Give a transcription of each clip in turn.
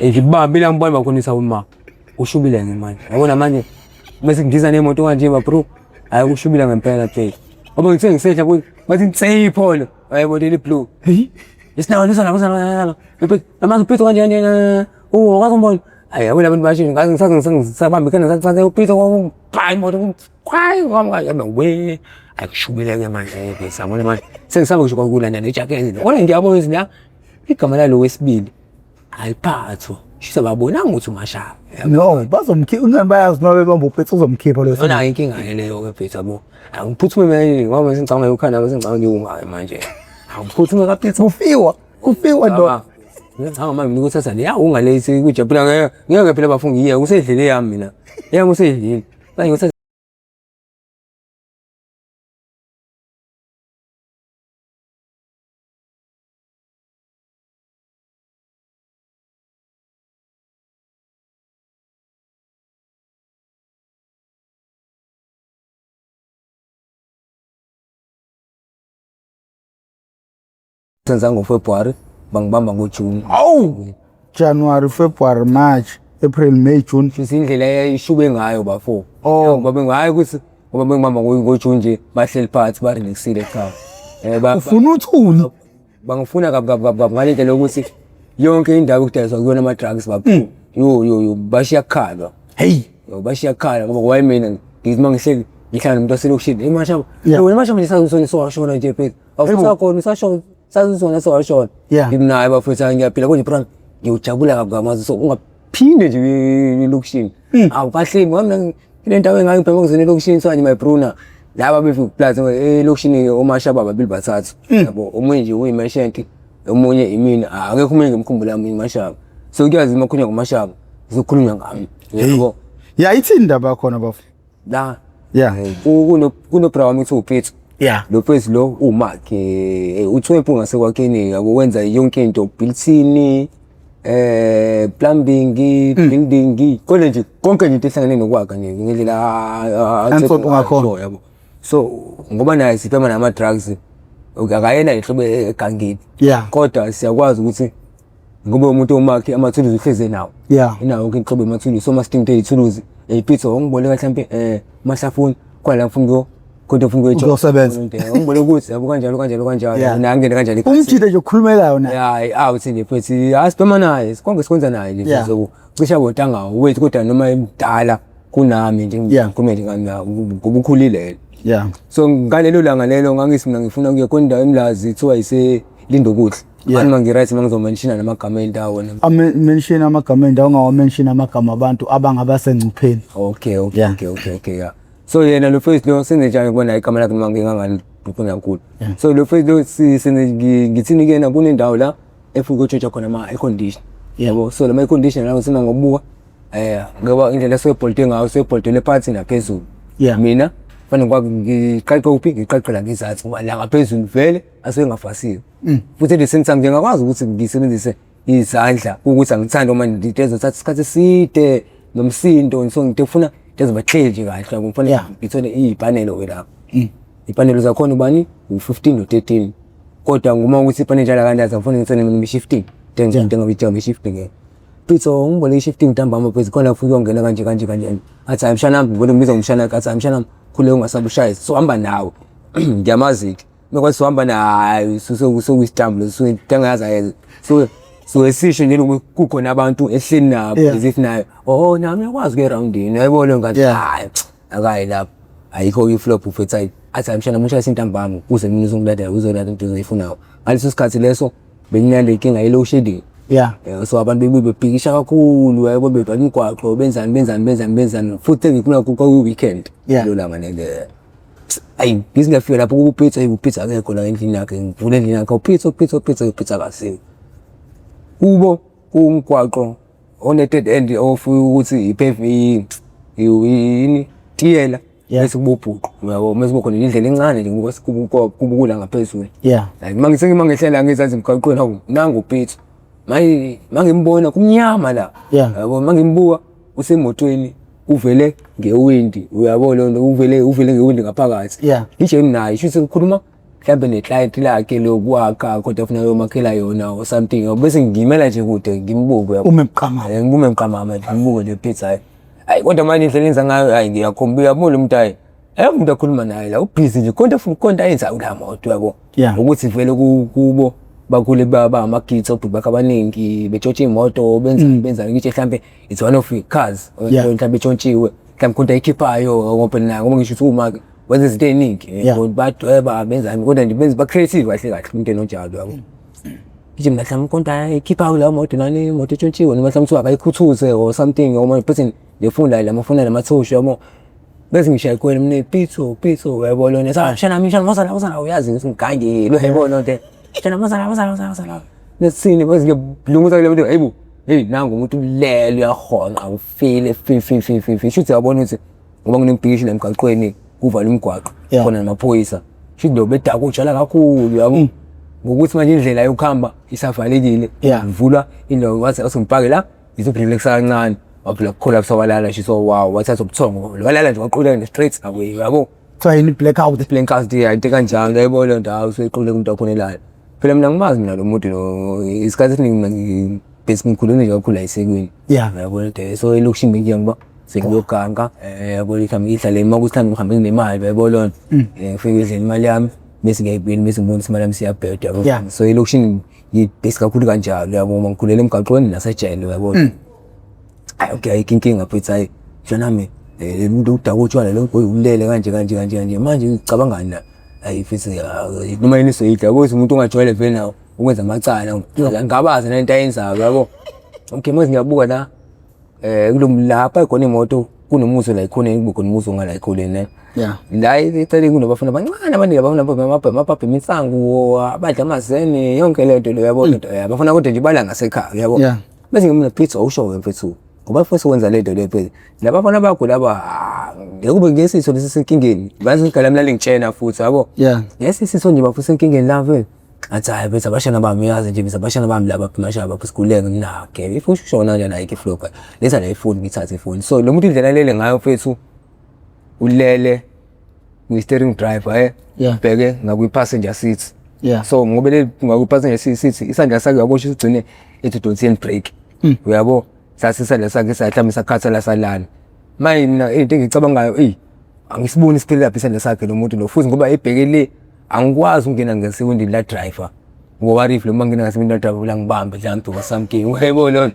Ngibambe la ngibona bakhonisa uma ushubile nje manje. Yabona manje bese ngidiza nemoto kanje ba bro. Hayi kushubile ngempela phela. Ngoba ngithe ngisehla kuyi bathi ntsey pholo. Hayi leli blue. Hey. Isinawo nisana kusana. Amazi upitho kanje kanje. Oh, wakwazi umbona. Hayi yabona abantu basho ngaze ngisaze ngisabamba ikhanda ngisathatha upitho kwa imoto. Kwayi kwami kanje we. Ayikushubile ke manje bese yabona manje. Sengisaba ngisho kwakulanda nejacket. Kodwa ngiyabona ukuthi la igama lalo wesibili aliphathwa. Shisa babonanga ukuthi umashaba. No, bazomkhipha ungani bayazi noma bebamba upetsi uzomkhipha lo. Yona inkinga ke leyo ke mfethu yabo. Angiphuthume mina ngoba sengicabanga ukhanda sengicabanga ngiwungayo manje. Angiphuthume kaphethu. Kufiwa, kufiwa ndo. Ngicabanga manje mina ukuthatha le ungalesi kujabula ngeke ngeke phela bafunga iye usedlile yami mina. Yami usedlile. Manje ngithatha senza ngoFebruary bangibamba ngoJune. Awu! January, February, March, April, May, June. Shuthi indlela eyayishube ngayo bafo. Oh. Ngoba bengayi ukuthi ngoba bengibamba ngoJune nje bahleli phansi ba relaxile cha. Eh ba Ufuna uthuli. Bangifuna kabi kabi kabi kabi ngale ndlela yokuthi yonke indawo ekudayiswa kuyona ama-drugs baba. Yo yo yo bashiya kukhalwa. Hey. Yo bashiya kukhala ngoba why mina ngithi uma ngihleli ngihlala nomuntu waselokishini. Hey mashaba. Yeah. Wena mashaba nje sazisona sowashona nje phela. Awusakhona usashona sazisona sowashona. Yeah. Nginaye bafethu ngiyaphila konje bro. Ngiyojabula kabi kamazi so ungaphinde nje elokishini. Awukahlemi ngoba mina kule ndawo engangibhema kuzona elokishini so nje my bruna. Laba befika kuplaza elokishini omashaba babili bathathu. Yabo omunye nje uyimeshenti omunye imina akekho omunye ngimkhumbula mina mashaba. So kuyazi uma kukhulunywa ngomashaba kuzokhulunywa ngami. Yabo. Ya ithini indaba yakhona bafo? La Yeah. kuno kuno bra wami kuthiwa uPethu. Yeah. Lo Pethu lo umakhe uthwephu ngasekwakheni yabo wenza yonke into built-in plumbing building konke nje konke nje into ehlangene nokwakha nje ngendlela Ansopo ngakhona. Sure, yabo. So ngoba naye sibhema nama drugs akayena inhlobo egangeni. Yeah. Kodwa siyakwazi ukuthi ngoba umuntu omakhe amathuluzi uhleze nawo. Yeah. Inawo yonke inhlobo yamathuluzi so masidinga into eyithuluzi ipizza ongiboleka mhlampe mahlafuni khona la ngifuna ukuyo kodwa ufuna ukuyo Ukuyosebenza. Ngiboleka ukuthi yabo kanjalo kanjalo kanjalo Yeah. naye angene kanjalo Umjide nje okhulumelayo naye. Hayi out nje futhi asibhema naye konke sikwenza naye nje Yeah. so cishe botanga wethu kodwa noma emdala kunami nje Yeah. ngikhulume nje ngami ngoba ukhulile yena. Yeah. So ngalelo langa lelo ngangithi mina ngifuna ukuya khona indawo eMlazi kuthiwa ise Lindokuhle. Yeah. Anima ngi-right uma ngizomenshina namagama endawo. Mention amagama endawo ungawamention amagama abantu abangabasengcupheni. Okay okay Yeah. okay okay okay yeah. So yena lo face lo senze njani kubona igama lakhe noma ngingangaliphuna kakhulu. Yeah. So lo face lo senze ngithini kuyena kunendawo la efuna ukutshontsha khona ama air condition. Yeah. Yabo so lama air condition lawo sima ngokubuka ngoba indlela esebholde ngayo sebholdelwe phansi naphezulu. Yeah. Mina fanele ngikwazi ngiqaqe uphi ngiqaqela ngezansi ngoba la ngaphezulu vele asuke engafasiwe. Futhi at the same time ngiyakwazi ukuthi ngisebenzise izandla ukuthi angithandi uma into ezothatha isikhathi eside nomsindo so nginte ufuna into ezoba clear nje kahle yabo kufanele Yeah. ngithole iy'panelo ke lapho. Iy'panelo zakhona ubani u-15 no-13 kodwa nguma ukuthi ipanelo njalo kandazi angifuni ngithole mina i-shifting Yeah. into engabe i-shifting ke. Pitso ngibone i-shifting ntambama pheze khona futhi uyongena kanje kanje kanje. Athi hayi mshana wami ngibone ngibiza ngomshana wakhe athi hayi mshana wami khuleka ungasabe ushaye so hamba nawe. Ngiyamazi ke. Mekwathi uhamba naye sokuyisitambu leso into engayazi ayenze. So so esisho nje ukuthi kukhona abantu ehleli nabo Yeah. as if naye oh nami uyakwazi ukuya erawundini uyayibona ngathi Yeah. hayi akayi lapho ayikho i-flop ufethu ayi athi hayi mshana mushayise intambama uze mina uzongilandela uzolanda into ozoyifunayo ngaleso sikhathi leso benginale nkinga ye-load shedding. Yeah. So abantu bebuye bebhikisha kakhulu yabo bebhala imigwaqo benzani benzani benzani benzani futhi engikhuluma kwakuyi-weekend Yeah. lelo langa lelo. Ayi ngize ngiyafika lapho kuPitso ayi uPitso akekho la endlini yakhe ngivule endlini yakhe uPitso uPitso uPitso uPitso akasiwe. Kubo kuwumgwaqo one-dead end of ukuthi i-pave yini tiyela Yeah. bese kuba ubhuqu uyabo mase kuba khona indlela encane nje ngoba kubukula ngaphezulu. Yeah. Like uma ngise ngehlela ngezansi emgwaqweni hawu nangu uPitso. Maye mangimbona kumnyama la. Yeah. Yabo mangimbuka usemotweni uvele ngewindi uyabo leyo nto uvele uvele ngewindi ngaphakathi. Yeah. Ngisho naye shuthi ngikhuluma Mhlambe ne-client lakhe lokwakha kodwa afuna uyomakhela yona or something yabo. Bese ngimela nje kude ngimbuke yabo. Ume buqamama. Ngibume buqamama nje ngibuke nje pizza hayi. Hayi kodwa manje indlela enza ngayo hayi ngiyakhomba uyabona umuntu hayi. Akekho umuntu akhuluma naye la ubhizi nje konke afuna konke ayenza kula moto yabo. Ukuthi vele kubo bakhule baba amagitha obhuti bakhe abaningi betshontsha iy'moto benza benza ngisho mhlambe it's one of the cars mhlambe itshontshiwe mhlambe khona ayikhiphayo ngoba nayo ngoba ngisho ukuthi uma wenza izinto ey'ningi badweba benzani kodwa nje benza ba-creative kahle kahle umndeni onjalo yabo. Ngithi mina mhlawumbe ukhonto ayikhiphayo leyo moto nani imoto etshontshiwe noma mhlawumbe kuthiwa akayikhuthuze or something noma person lefunda lamafona lamathosha yabo. Bese ngishaya ikhwelo mina pitho pitho uyayibona lona sa shana mina shana mosala mosala uyazi ngithi ngigangile uyayibona lento shana mosala mosala mosala mosala nesini bese ngiyalunguza kule muntu hayibo hey nangu umuntu ulele uyahonqa ufile fi fi fi fi fi shuthi uyabona ukuthi ngoba kunembhikisho la emgaqweni kuvala umgwaqo khona namaphoyisa shuthi lo bedaka utshala kakhulu yabo ngokuthi manje indlela yokuhamba isavalekile ivulwa indawo wathi asingipake la ngizobhilekisa kancane wavula collapse walala nje so wow wathatha ubuthongo walala nje waquleka nje straight away yabo. Kuthiwa yini blackout? Blackout yeah into kanjalo yayibona leyo ndawo usequleka umuntu wakhona elala. Phela mina ngimazi mina lo muntu lo isikhathi esiningi mina bese ngikhulele nje kakhulu la eSekwini. Yabo le so elokishini bengiya ngoba sengiyoganga yabo mhlawumbe ngihlale uma kuthi mhlawumbe ngihambe nginemali yabo lona. Ngifike ngidle imali yami bese ngiyayibuyela bese ngibona ukuthi imali yami isiyabheda yabo. So elokishini ngibhesi kakhulu kanjalo yabo uma ngikhulele emgaqweni nasejele uyabona. Hayi okay ayikho inkinga mfethu hayi mshanami umuntu udaka utshwala lo ulele kanje kanje kanje kanje manje ngicabangani la hayi mfethu noma yini soyidla yabo umuntu ongajwayele vele nawo ukwenza amacala angabazi nento ayenzayo yabo. Okay manje ngiyabuka la kulo lapha khona imoto kunomuzi la ikhona kube khona umuzi ongala ekhoneni ne. La eceleni kunabafana abancane abaningi abafana ababhema insangu abadla amazene yonke le nto le yabo lento abafana kodwa nje bala ngasekhaya yabo. Bese ngimna pizza usho-ke mfethu ngoba futhi wenza le nto le mfethu laba bafana bakho laba ngeke kube ngesitho lesi senkingeni bazi igama lami lalingitshena futhi yabo. Ngesisitho nje bafuna senkingeni la mfethu. Ngathi hhayi mfethu abashana bami uyazi nje mfethu abashana bami laba mashaba bafuna sikhululeke nginake if usho kanjani ayikho iflopha letha la ifoni ngithathe ifoni so lo muntu indlela alele ngayo mfethu ulele kwi-steering driver bheke ngakwi-passenger seat so ngoba le ngakwi-passenger seat isandla sakhe uyabosha isigcine ethi udonse i-handbrake uyabo sase isandla sakhe sahlamba sakhathala salala manje mina into engicabangayo eyi angisiboni isiphelelaphi isandla sakhe lo muntu lo futhi ngoba ebheke le angikwazi ukungena ngasewindini la driver ngoba if noma ngena ngasewindini la driver ulangibambe mhlawumbe or something uyayibona lona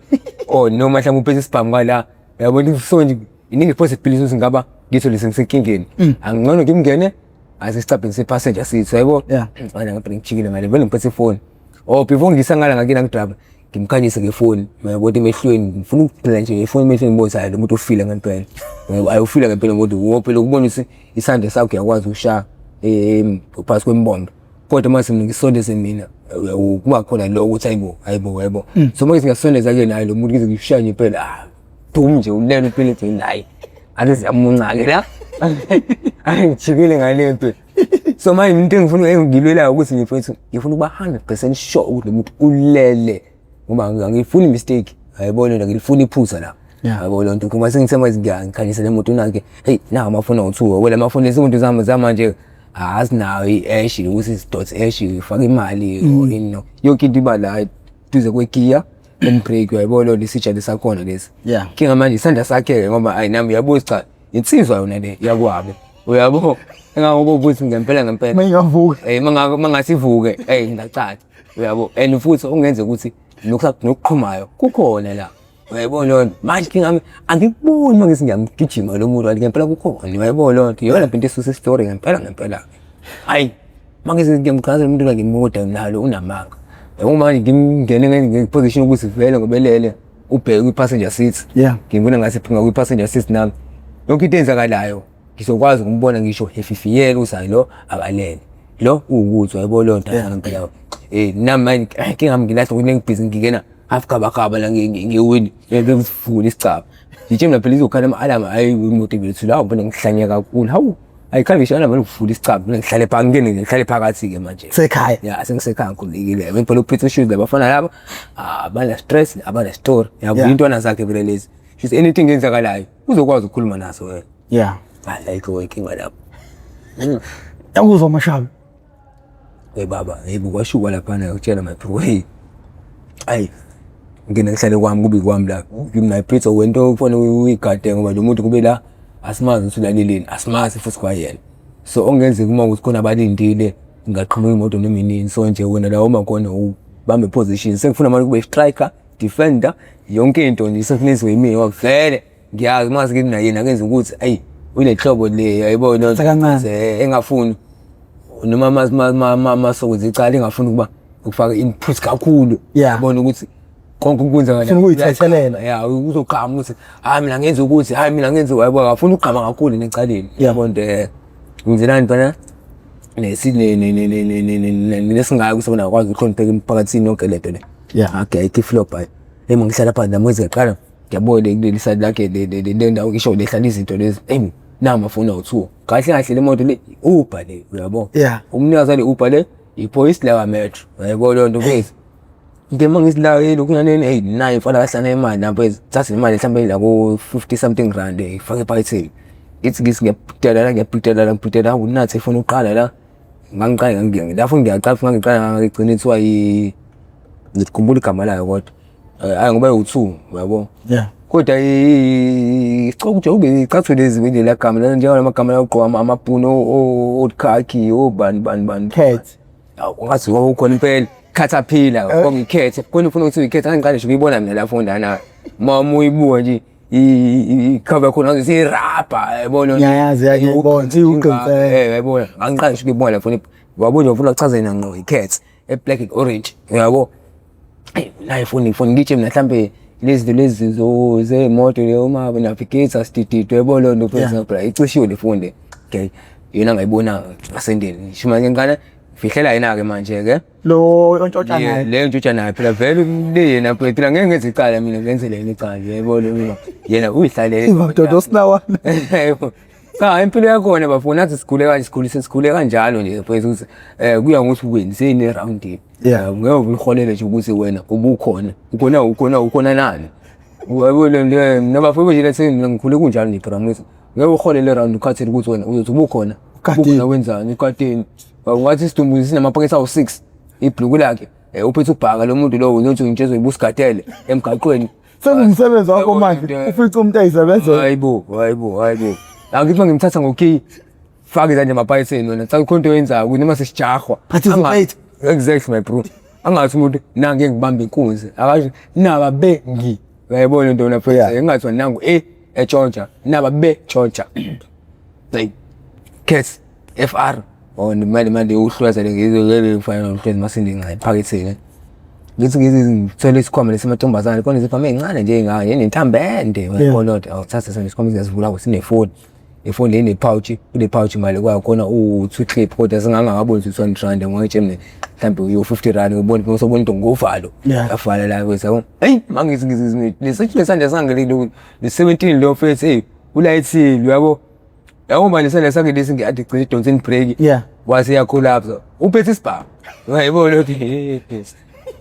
or noma mhlawumbe uphethe isibhamu kwala uyabona so nje iningi possibility ukuthi ngaba ngithole sengisenkingeni angcono ngimngene asesicabheni se-passenger seat uyayibona manje ngapha ngijikile ngale vele ngiphethe ifoni oh before ngisangala ngakini angidrive ngimkhanyise ngefoni uyabona emehlweni ngifuna ukuphila nje ngefoni emehlweni ngibone hayi lo muntu ufile ngempela ayufile ngempela ngoba ngoba phela ukubona ukuthi isandla sakho uyakwazi ukushaya phakathi kwembondo kodwa mase mina ngisondeze mina kuba khona lo ukuthi hayibo hayibo hayibo so manje ngiyasondeza ke naye lo muntu ngize ngishaya nje phela ah dum nje ulele phela ethi naye ake siyamunca ke la ayi ngijikile ngale mpe so manje into engifuna engilwelayo ukuthi ngifethu ngifuna ukuba 100% sure ukuthi lo muntu ulele ngoba angifuni mistake ayibona nto ngilifuna iphutha la yabo loo nto ngoba sengithe manje ngiyakhanyisa le moto nakhe hey nawo amafoni awu-two wela amafoni lezi imoto zami zamanje azinayo i-ash ukuthi dot ash ifake imali or ini no yonke into iba la duze kwegiya and brake uyayibona loo nto isitsha lesakhona lesi kinga manje isandla sakhe-ke ngoba ayi nami uyabuza cha insizwa yona le yakwabo uyabo engangoba ukuthi ngempela ngempela Mayingavuka. Mangathi ivuke ngingacaca uyabo and futhi okungenza ukuthi nokuqhumayo kukhona la uyayibona loo nto manje kingami angikuboni uma ngithi ngiyamgijima lo muntu kanti ngempela kukhona uyayibona loo nto iyona into esusa isitori ngempela ngempela hayi uma ngithi ngiyamchaza umuntu la ngimude nalo unamanga yabo manje ngimngene ngeposition ukuthi vele ngobelele ubheke kwi-passenger seat ngibona ngathi phuma kwi-passenger seat nami yonke into eyenzakalayo ngizokwazi ukumbona ngisho efifiyela ukuthi hayi lo akalele lo uwukuthi wayebo loo nto ngempela nami manje ngingami ngilahla ukuthi ngibhizi ngingena half gabagaba la ngiwini ngifuna isicaba ngitshe mina phela izokhala ama-alarm hayi imoto ibethu la ngibona ngihlanya kakhulu hawu ayikhali ngisho alarm ngifuna isicaba mina ngihlale phansi ngene ngihlale phakathi-ke manje Sekhaya. Ya sengisekhaya ngikhululekile phela uphethe ushoes labafana laba abana stress abana story yabo intwana zakhe vele lezi she's anything eyenzakalayo uzokwazi ukukhuluma naso wena Ayikho inkinga lapho. Yakuzwa Mashabi. Hey baba, hey kwashuka laphana ngikutshela my bro. Hey. Ayi. Ngene ngihlale kwami kube kwami la. Mina iphethe wento ufuna uyigade ngoba lo muntu kube la asimazi ukuthi ulaleleni, asimazi futhi kwayena. So okungenzeka uma ukuthi khona abalindile ingaqhamuka imoto noma inini so nje wena la uma khona ubambe position sengifuna manje kube striker, defender, yonke into nje sekuneziwe yimina ngoba vele ngiyazi uma ngike naye yena akenza ukuthi ayi unehlobo le yayibona Kancane. Engafuni noma masokwenza icala engafuni ukuba ukufaka input kakhulu. Yabona ukuthi konke ukwenza Ufuna ukuyithethelela. Ya, uzoqhama ukuthi hayi mina ngenza ukuthi hayi mina ngenza, yabo, akafuni ukugqama kakhulu necaleni. Yabo nto ngizelani phana nesingaka ukuthi bona akwazi ukuhlonipheka emphakathini yonke lento le. Okay, ayikho iflop hayi. Hey, ngihlala phansi nami ngaqala ngiyabona kuleli side lakhe le ndawo ngisho lehlala izinto lezi. Hey, nama amafoni awu-2 kahle kahle le moto le Uber le, uyabo. Umnikazi wale Uber le iphoyisi la metro, uyayibona leyo nto mfethu. Ngike uma ngithi la lokhu nanini, hey, nayo imfana kahlana imali lapho, thatha imali mhlawumbe la ko 50 something rand, ifake ephaketheni. Ngithi ngithi ngiyabhidela la, ngiyabhidela la, ngibhidela unathi ifoni uqala la. Ngangiqala lapho ngiyaqala futhi ngangiqala ngigcina ithiwa ngikhumbula igama layo kodwa. Hayi ngoba iwu-2, uyabo. Kodwa isicoco ube icathulo lezi nje gama lana njengamagama lawugqoka amabhunu okhakhi obani bani bani. Cat. Ungathi wawukhona impela caterpillar konke ikhethe khona ufuna ukuthi uyikhethe ngangiqale nje ukuyibona mina lapho ndana uma uyibuka nje icover khona ngathi irabha, yabona. Ngiyayazi, ngiyayibona, iwugqimfele. Yayibona ngangiqale nje ukuyibona lapho, wabona ufuna ukuchaza yena ngqo ikhethe e black and orange, uyabo. Eyi nayi ifoni ifoni ngitshe mina mhlambe lezi zinto lezi zey'moto leyo uma navigator sidididwe, yabo leyo nto for example icishiwe le foni le. Okay, yena ngayibona asendeni ngisho manje ngane fihlela yena-ke manje-ke lo ontshontsha naye. Le ntshontsha naye phela vele le yena phela ngeke ngenze icala mina, ngenzele yena icala, yebo lo yena uyihlalele. Madoda osinawana. Yebo. Cha, impilo yakhona bafuna nathi sigule kanje, sigulise sigule kanjalo nje mfethu ukuthi kuya ngokuthi wenzeni eroundini. Ngeke uyiholele nje ukuthi wena ubukhona ukhona ukhona ukhona nani. Uyabona nje nabafowethu nje lethe mina ngikhule kunjalo nje phela ngithi ngeke uholele round ukhathele ukuthi wena uzothi ubukhona ubukhona wenzani ukateni. Ungathi isidumbu sinamapakethe awu-6 ibhluku lakhe uphethe ubhaka lo muntu lowo unothi ngitshezwe ibusigadele emgaqweni. Sengumsebenzi wakho manje ufica umuntu ayisebenzela. Hayibo, hayibo, hayibo. Angithi ngimthatha ngokey faka izandla emapayiseni wena cha khona into oyenzayo ukuthi noma sesijahwa. Participate. Exactly my bro. Angathi umuntu nange ngibamba inkunzi akasho naba be ngi. Uyayibona into wena mfethu engathiwa nangu etshontsha naba be tshontsha. Like cats FR oh manje manje uhlweza le ngizwe le mfana uhlweza masindi nqa ephaketheni. Ngithi ngithole isikhwama lesamantombazane khona izikhwama ey'ncane nje ey'ngaka nentambo ende uyabona ukuthi awuthatha sona isikhwama siyasivula sinefoni. Ifoni le ine-pouch, kule pouch mali kwakhona u-two clip kodwa singangakaboni ukuthi 200 rand ngeke mina mhlawumbe uyo 50 rand ubone usobona into ngovalo. Yavala la kwethu yabo. Hey mangithi ngithi lesithi lesandla sangelile le 17 lo mfethu hey ulayithile uyabo. Yabo manje lesandla sakhe lesi ngiyathi gcina idonsa break. Wase yacollapse. Uphethe isibhamu. Uyayibona ukuthi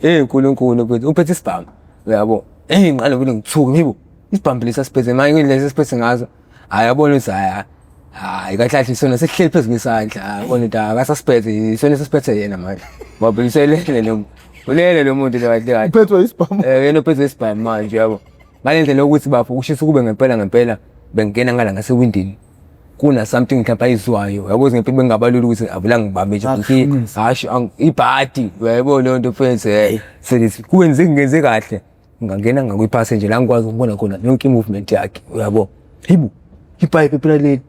hey uNkulunkulu mfethu uphethe isibhamu. Uyabo. Hey ngiqale vele ngithuke ngibo. Isibhamu lesi asiphethe manje lesi siphethe ngaso. Hayi yabona ukuthi hayi hayi kahle kahle sona sesihleli phezu kwesandla, yabona ukuthi akasasiphethe sona sesiphethe yena manje. Ngoba uselele lo ulele lo muntu lo kahle kahle. Uphethwe isibhamu. Yena uphethwe isibhamu manje yabo. Ngale ndlela yokuthi bafo kushisa kube ngempela ngempela bengena ngala ngasewindini. Kuna something mhlawumbe ayizwayo yabo ngempela bengabalula ukuthi avula ngibambe nje Akushunqisa. hasho ibhadi uyayibona leyo nto mfethu selithi kwenze ngenze kahle ngangena ngakwiphasi la ngikwazi ukubona khona yonke i-movement yakhe uyabo. Hibo ipipe phela leli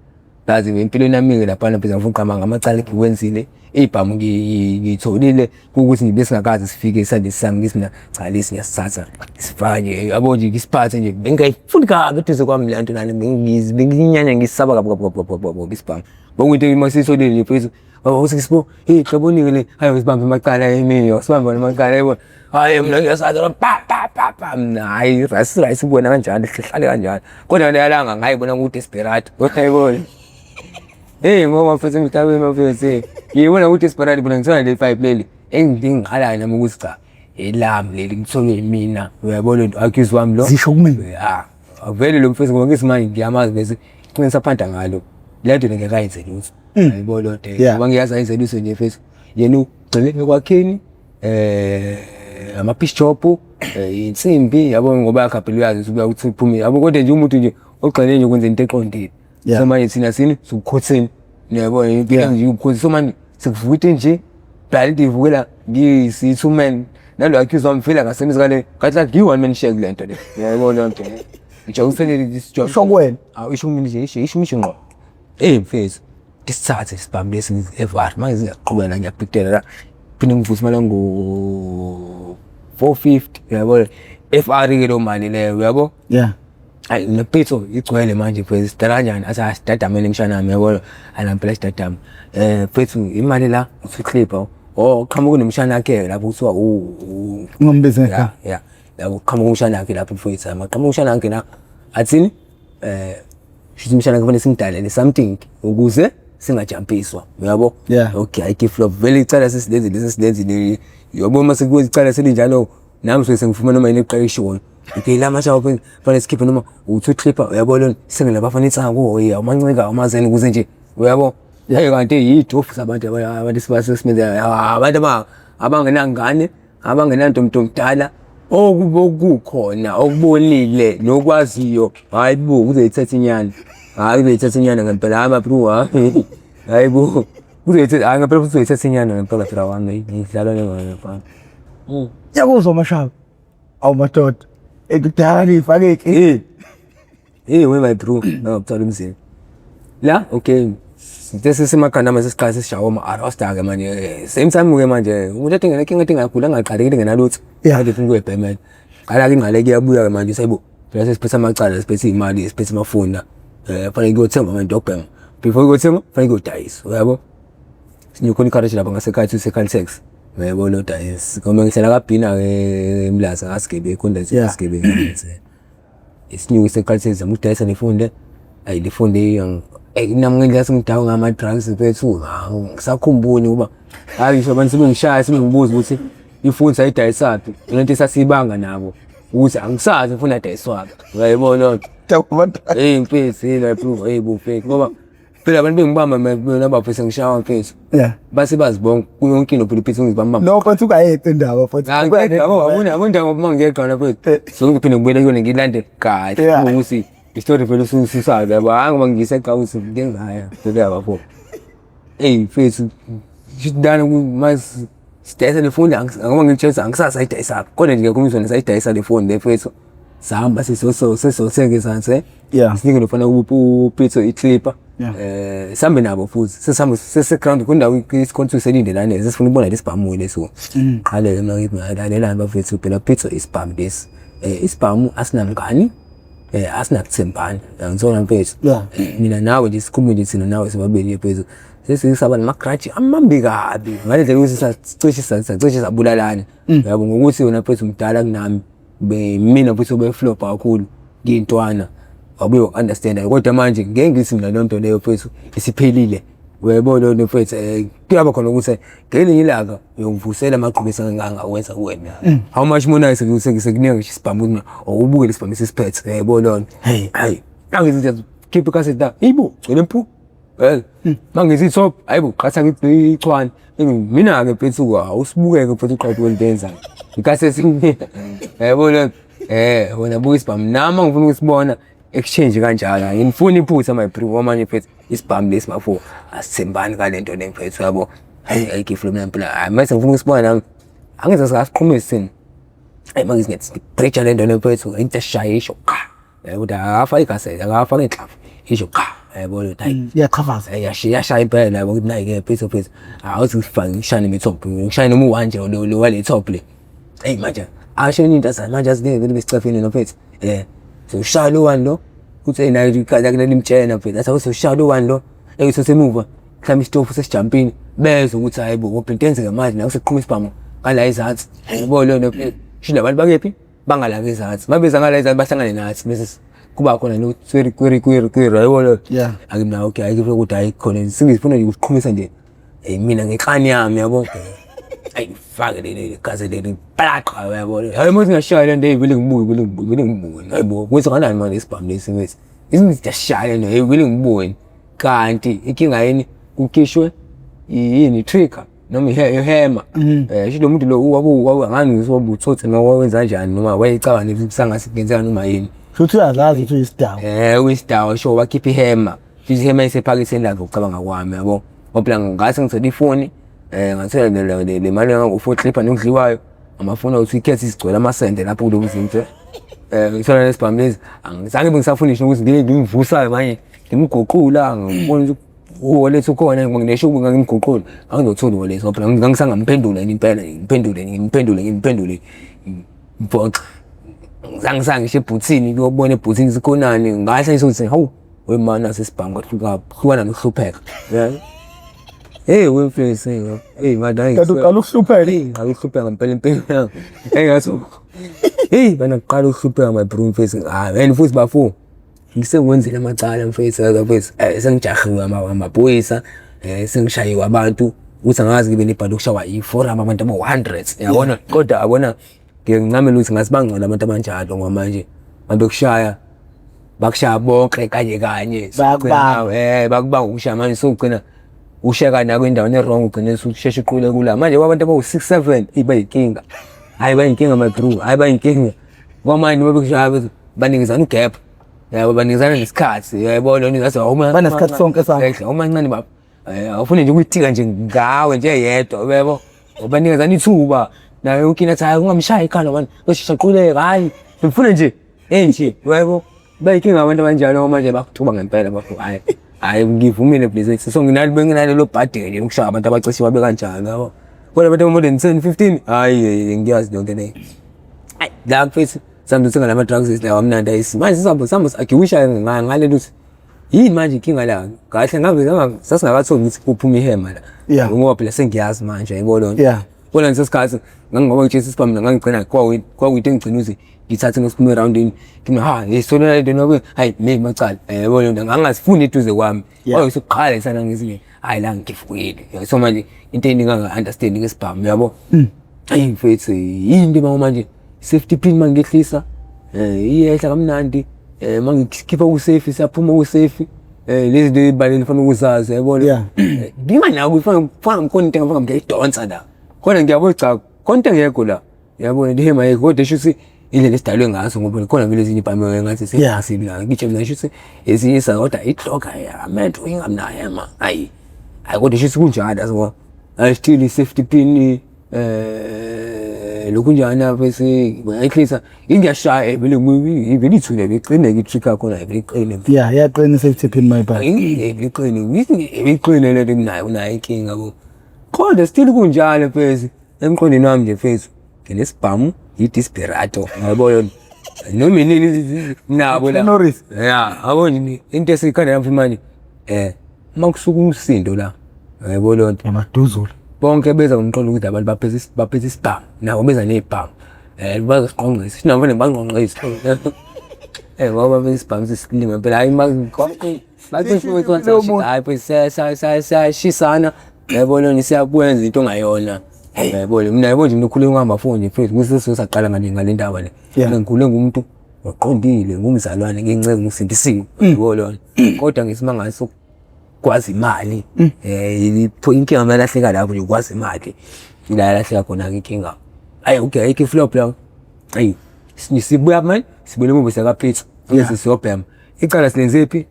ngazi empilweni yami-ke laphana phela ngifuna uqamba ngamacala engiwenzile ibhamu ngiyitholile ukuthi ngibe singakaze sifike isandleni sami ngithi mina cha lesi ngiyasithatha sifake yabo nje ngisiphathe nje bengingayifuni kabi eduze kwami le nto lana benginyanya ngisaba kabi kabi kabi kabi kabi isibhamu bokuyinto uma siyitholile nje mfethu uthi ngisibo hey xobonike le hayi sibambe amacala emiyo sibambe amacala yebo hayi mina ngiyasaza pa pa pa pa mina hayi rice rice ubona kanjani sihlale kanjani kodwa leyalanga ngayibona ku desperate uyayibona. Hey ngoba mfethu emhlabeni mfethu ngiyibona ku desperate bona ngithola le pipe leli engingihalayo nami ukuthi cha elami leli ngitholwe yimina uyayibona into accuse wami lo zisho kumina. Ya vele lo mfethu ngoba ngithi manje ngiyamazi bese qinisa phanda ngalo le nto ngeke ayenze lutho. Uyayibona loo nto ngoba ngiyazi ayenze lutho nje mfethu yena. Ugxile ekwakheni ama-piece job, insimbi yabo, ngoba yakha phela uyazi ukuthi ubuya ukuthi uphume yabo, kodwa nje umuntu nje ogxile nje ukwenza into eqondile. So manje thina sini sukukhotheni, uyabona impilo nje ubukhosi. So manje sekuvuka into nje phela into ivukela ngisi-two man nalo accuse wami vele akasebenzi kale kathi like ngiyi-one man share kule nto le, uyayibona leyo nto nje uselele this job. Isho kuwena? Awu, isho kumina nje, isho isho ngqo. Eyi mfethu, ngisithathe isibhamu lesi evar manje siyaqhubeka la, ngiyabhidela la, phinde ngivuse imali yango-450, uyabona, FR-ke leyo mali leyo, uyabo. Hayi nepitso igcwele manje mfethu, sidala kanjani? Athi hayi sidadamele mshana wami, uyabona, hayi nampela sidadama. Mfethu imali la usuklipha, oh qhamuka nomshana wakhe lapho kuthiwa u Ungambizi ngegama. Ya, yabo, qhamuka umshana wakhe lapho mfethu, maqhamuka umshana wakhe la athini, shuthi umshana wakhe kufanele simdalele something ukuze singajampiswa, uyabo. Okay, hayi flop vele icala sesilenzile sesilenzile, uyabo, uma sekuwenza icala selinjalo nami suke sengifuma noma yini eqala ishiwo. Okay, la manje kufanele sikhiphe noma u-two clipper, uyabo, lona singene labafana insangu, amancika amazeni ukuze nje, uyabo. Hey kanti yidofu sabantu abantu sibasesimeze abantu abangenangane, abangenanto, umuntu omdala okukhona okubonile nokwaziyo, hayi bo, kuzoyithatha inyana, hayi kuzoyithatha inyana ngempela, hayi mabru, hayi hayi bo, kuzoyithatha, hayi ngempela kuzoyithatha inyana ngempela phela wami, ngidlala ngempela. Ngiyakuzwa mashaba. Awu madoda. Ekudala nifake Eh. Eh we my bro, ngakuthola umzimba. La okay. Sithe sesemakhanda manje sesiqala sesishawa ama-arrest-ke manje. Same time ke manje umuntu ethi ngene kinga ingagula angaqali into ngenalutho. Kade ufuna ukuyibhemela. Qala ke ingane kuyabuya ke manje sayibo. Phela sesiphethe amacala, siphethe imali, siphethe amafoni la. Fanele kuyothenga manje okubhema. Before kuyothenga fanele kuyodayisa, uyabo? Sinyukhona ikharishi lapha ngasekhaya sise-Caltex. Uyabo lo dayisi. Ngoba ngihlala kaBhina ke eMlazi ngasigebe khona sisigebe. Isinyuku se-Caltex zama ukudayisa lifunde. Ayi lifunde nami ngendlela sengidakwe ngama-drugs mfethu, ngisakhumbuli ngoba hayi ngisho abantu sebengishaya sebengibuza ukuthi ifoni sayidayisaphi. Lento esasiyibanga nabo ukuthi angisazi ifoni yadayiswaphi. Uyayibona loo nto? Hey mfethu, hey lapho, hey bo mfethu ngoba phela abantu bengibamba mina bafisa ngishawa mfethu. Base bazi bonke yonke into phela iphethe ngizibamba. No mfethu ungayeqi indaba mfethu. Yabo yabona yabo indaba uma ngiyeqa na mfethu. So ngiphinde ngibuyele kuyona ngilande kahle ukuthi istory vele ususazi yabo, hayi ngoba ngiseqa ukuthi ngengaya vele yabafo. Hey mfethu shidana mas sidayisa le foni ngoba ngitshela angisazi ayidayisaphi kodwa nje ngiyakhuluma ukuthi sayidayisa le foni le mfethu. Sahamba sesothenga izansi. Sinike lofana uPitso iclipper. Sihambe nabo futhi sesihamba sese-ground kundawo isikhonto selindelane sesifuna ukubona lesibhamu leso. Qale mina ngithi lalelani bafethu phela Pitso isibhamu lesi. Isibhamu asinamngani, asinakuthembana, uyangithola mfethu. Mina nawe nje sikhulume nje thina nawe sobabili mfethu. Sesisaba nama-grudge amambi kabi ngale ndlela ukuthi sacishe sacishe sabulalana. Yabo ngokuthi wena mfethu mdala kunami. Mina futhi ubeflopha kakhulu ngiyintwana wabuye wa-understand-a kodwa manje ngeke ngithi mina leyo nto leyo mfethu isiphelile, uyayibona leyo nto mfethu. Kuyaba khona ukuthi ngelinye ilanga uyongivusela amagqobo engangawenza kuwena. How much more sekunika ngisho isibhamu ukuthi awubuke lesibhamu esisiphethe, uyayibona leyo nto. Hayi angithi nje khipha ikhasethi la, hayibo gcwele mpu. Mangithi top, hayibo qhatha ichwane. Mina-ke mfethu awusibukeke mfethu uqobo wento enzayo. Ikhasethi kumina. Uyayibona? Wena buka isibhamu nami ngifuna ukusibona exchange kanjalo. Angifuni iphutha my bro manje mfethu isibhamu lesi bafo asithembani ngale nto le mfethu yabo. Hayi ayikho mina impela. Hayi mase ngifuna ukusibona nami. Angize singasiqhumisa thina. Hayi mangithi ngithi bridge le nto le mfethu into eshaye isho qha. Ukuthi akafaki ikhasethi, akafaki inhlamvu isho qha. Uyayibona ukuthi hayi Iyaqhafaza. Iyashaya impela yabo ukuthi nayi ke mfethu mfethu. Awuthi ngifake ngishane nemi-top, ngishane noma u-one nje lo wale top le. Eyi manje asho enye into athi manje azi ngeke besicefini lo mfethu. Soshaya lo one lo uthi naye iqala limtshela mfethu athi awusoshaya lo one lo engithathe emuva mhlawumbe isitofu sesijampini bezwe ukuthi hayi bo ngoba into enzeka manje nawe sekuqhuma isibhamu ngala ezansi. Yabo leyo nto mfethu. Sho labantu bakephi? Bangala ngezansi. Mabeza ngala ezansi bahlangane nathi bese kuba khona no kwiri kwiri kwiri kwiri yabo leyo. Ake mina okay ayikho ukuthi hayi khona singifuna nje ukuqhumisa nje. Mina ngeklani yami yabo. Ayi fake leli gazi leli plaqa yabo. Hayi manje ngashaya le nto vele ngibuke vele ngibuke vele ngibuke. Hayi bo kwenza kanani manje isibhamu lesi mfethu. Izinto ziyashaya le vele ngibuke. Kanti inkinga yini kukhishwe yini trigger. Noma ihema. Sho lo muntu lo wabu angani ngisobuthothe noma wawenza kanjani noma wayecabanga ukuthi kusangase kungenzeka noma yini. Futhi uyazazi ukuthi uyisidawo. Uyisidawo sho wakhipha ihema. Futhi ihema isephaketheni lakhe ukucabanga kwami yabo. Ngoba phela ngase ngithole ifoni ngathola le mali engango-four clipper nokudliwayo. Amafoni awuthi ikhethe isigcwele amasende lapho kulo mzinto. Ngithola lesibhamu lezi angizange bengisafuna ngisho ukuthi ngibe ngimvusayo manje ngimguqula ngibona ukuthi uwallet ukhona nginesho ukuba ngimguqula angizothola uwallet ngoba phela ngangisangamphendula yini impela ngimphendule ngimphendule ngimphendule ngibhoxe ngizange sangisho ebhuthini kuyobona ebhuthini sikhonani ngahle ngisho hawu wemana sesibhamu kwahluka hlukana nokuhlupheka. Hey wemfesi hey man Kanti uqala ukuhlupheka. Hey ngaqala ukuhlupheka ngempela impilo yami. Hey ngathi hey bana kuqala ukuhlupheka my bro mfethu. Hayi and futhi bafo ngisekwenzile amacala mfethu mfethu sengijahiwe amaphoyisa sengishayiwe abantu ukuthi angazi ngibe nebhadi lokushawa i-forum abantu abo-hundreds yabona kodwa yabona ngiye ngincamele ukuthi ngathi bangcono abantu abanjalo ngoba manje mabekushaya bakushaya bonke kanye kanye Bayakubanga. Bakubanga ukushaya manje sowugcina usheka nako endaweni e-wrong ugcine ususheshe uqule kula manje kwabantu abawu-six seven iba yinkinga hhayi bayinkinga my bro hhayi bayinkinga kwamanje noma bekushaya banikezana ugap yabo banikezana nesikhathi yayibona lona ngathi awuma Banesikhathi sonke sakho. Awumancane baba awufuni nje ukuyitika nje ngawe nje yedwa yebo ubanikezana ithuba naye yonke into athi hayi ungamshayi ikhala mani uzoshesha aquleke hhayi ngifuna nje enje yebo bayinkinga abantu abanjalo manje bakuthuba ngempela bafo hhayi hhayi ngivumile please so nginalo benginalelo bhadele nje ukushaya abantu abacishe babe kanjalo yabo kodwa abantu more than 10 15 hhayi ngiyazi yonke leyo hayi la mfethu sambe uthenga lama drugs lawa amnandi ayisi manje sisamba samba agiwisha ngalelo ukuthi yini manje inkinga la kahle ngabe sasingakatholi ukuthi kuphuma ihema la ngoba phela sengiyazi manje yayibona loo nto kodwa ngeso sikhathi ngangingoba ngitshisa isibhamu mina ngangigcina kwakuyinto engigcina ukuthi ngithathe ngisiphuma erawundini ngime ha ngisonela lento nobe hayi me macala yabo lento ngangasifuni eduze kwami kwakusukuqala isana ngithi hayi la ngifuyile so manje into enginganga-understand ngesibhamu yabo ayi mfethu yini into manje safety pin mangiyehlisa iyehla kamnandi mangikhipha ku-safe siyaphuma ku-safe lezi zinto ezibalulekile fanele ukuzazi yabona nginganako kufanele ngikhona into engifuna ngiyayidonsa la khona ngiyabona cha khona into engekho la yabona into ehema yekho kodwa esho ukuthi indlela esidalwe ngaso ngoba khona vele ezinye ibhame ngathi sengasibi la ngitshe mina esho ukuthi ezinye isa kodwa i-clock ametho ingamnayo ema hayi hayi kodwa esho ukuthi kunjalo yabo still i-safety pin lokhu njani bese bayayihlisa ingiyashaya vele vele ithule beqine ngi-trick khona vele iqine. Yeah, iyaqina i-safety pin my bad. Iqine iqine lento nginayo unayo inkinga bo. Kodwa still kunjalo mfethu emqondweni wami nje mfethu nginesibhamu i-desperado yabo yona noma inini nabo la. Norris. Yeah, yabo nje into esikhanda lapho manje uma kusuka umsindo la yabo lonto Amaduzula. Bonke beza ngomqondo ukuthi abantu baphethe isibhamu nabo beza nezibhamu bazosiqongqisa sina mfane bangqongqisa ngoba besibhamu sisilima phela hayi siyashisana yabo lona siyakwenza into ongayona yabo mina yabo nje mina ukhule ngihamba foni nje mfethu ngisesaqala ngale ndaba le ngikhule ngumuntu oqondile ngumzalwane nginceke ngisindisiwe yabo lona kodwa ngesimangaliso kwazi imali inkinga malahleka lapho nje kwazi imali la lahleka khona ke inkinga hayi okay ayikho flop la hayi sibuya manje sibuyele emuva sakaPitso ngeke siyobhema icala silenze phi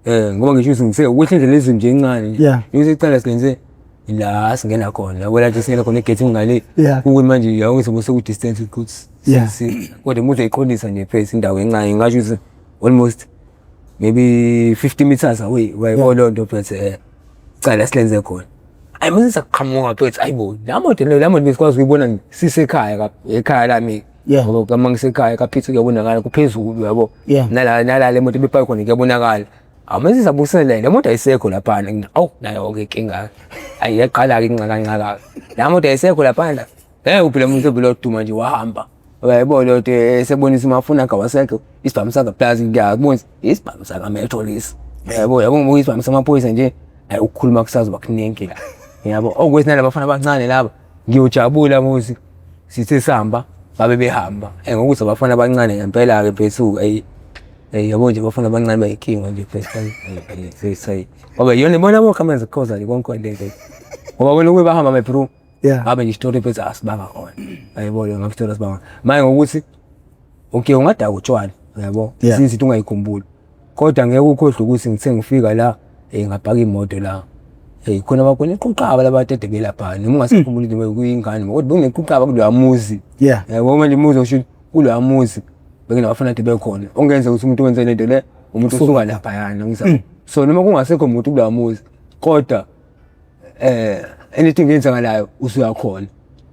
ngoba ngisho ukuthi ngise ukwehla indlela ezinje encane nje ngise icala silenze la singena khona yabo la nje singena khona egate ngale kuwe manje yawuthi ngose ku distance ukuthi kodwa umuntu ayiqondisa nje phela indawo encane ngasho ukuthi almost maybe 50 meters away wayibona loo nto phethe cala silenze khona hayi mase saqhamuka phethe ayibo la moto le la moto besikwazi ukuyibona sisekhaya ekhaya lami ngoba kama ngisekhaya kaPitso kuyabonakala kuphezulu yabo nala nala le moto ibipaka khona kuyabonakala awumase sabusela le moto ayisekho laphana awu nayo ke inkinga ayi yaqala ke inxakanxaka la moto ayisekho laphana uphela umuntu obile oduma nje wahamba uyayibona loo nto esebonisa umafuna akawasekho isibhamu saka plus ngiyakubona isibhamu saka metro lesi yabo yabo ngoba isibhamu samaphoyisa nje ayi ukukhuluma kusazoba kuningi la yabo okwethu nalabafana abancane laba ngiyojabula muzi sithe sihamba babe behamba ngokuthi abafana abancane ngempela ke mfethu ayi yabo nje abafana abancane bayinkinga nje mfethu ngoba yona ibona bonke amenza khoza nje konke lento. Ngoba wena ukube bahamba my bro. Yeah. Ngabe nje isitori mfethu asibanga khona. Ayibona ngabe isitori asibanga. Manje ngokuthi okay ungadaka utshwala uyabo. Yeah. Ezinye izinto ungayikhumbuli. Kodwa ngeke ukhohlwe ukuthi ngithe ngifika la ngabhaka imoto la. Khona bakhona iquqaba labantu ade belapha noma ungasikhumbuli nje kuyingane kodwa bekunequqaba kuloya muzi. Yeah. Yabo manje umuzi usho kuloya muzi bekunabafana ade bekhona. Ongenza ukuthi umuntu wenze lento le umuntu usuka laphayana ngizama. So noma kungasekho umuntu kuloya muzi kodwa anything eyenzakalayo usuyakhona.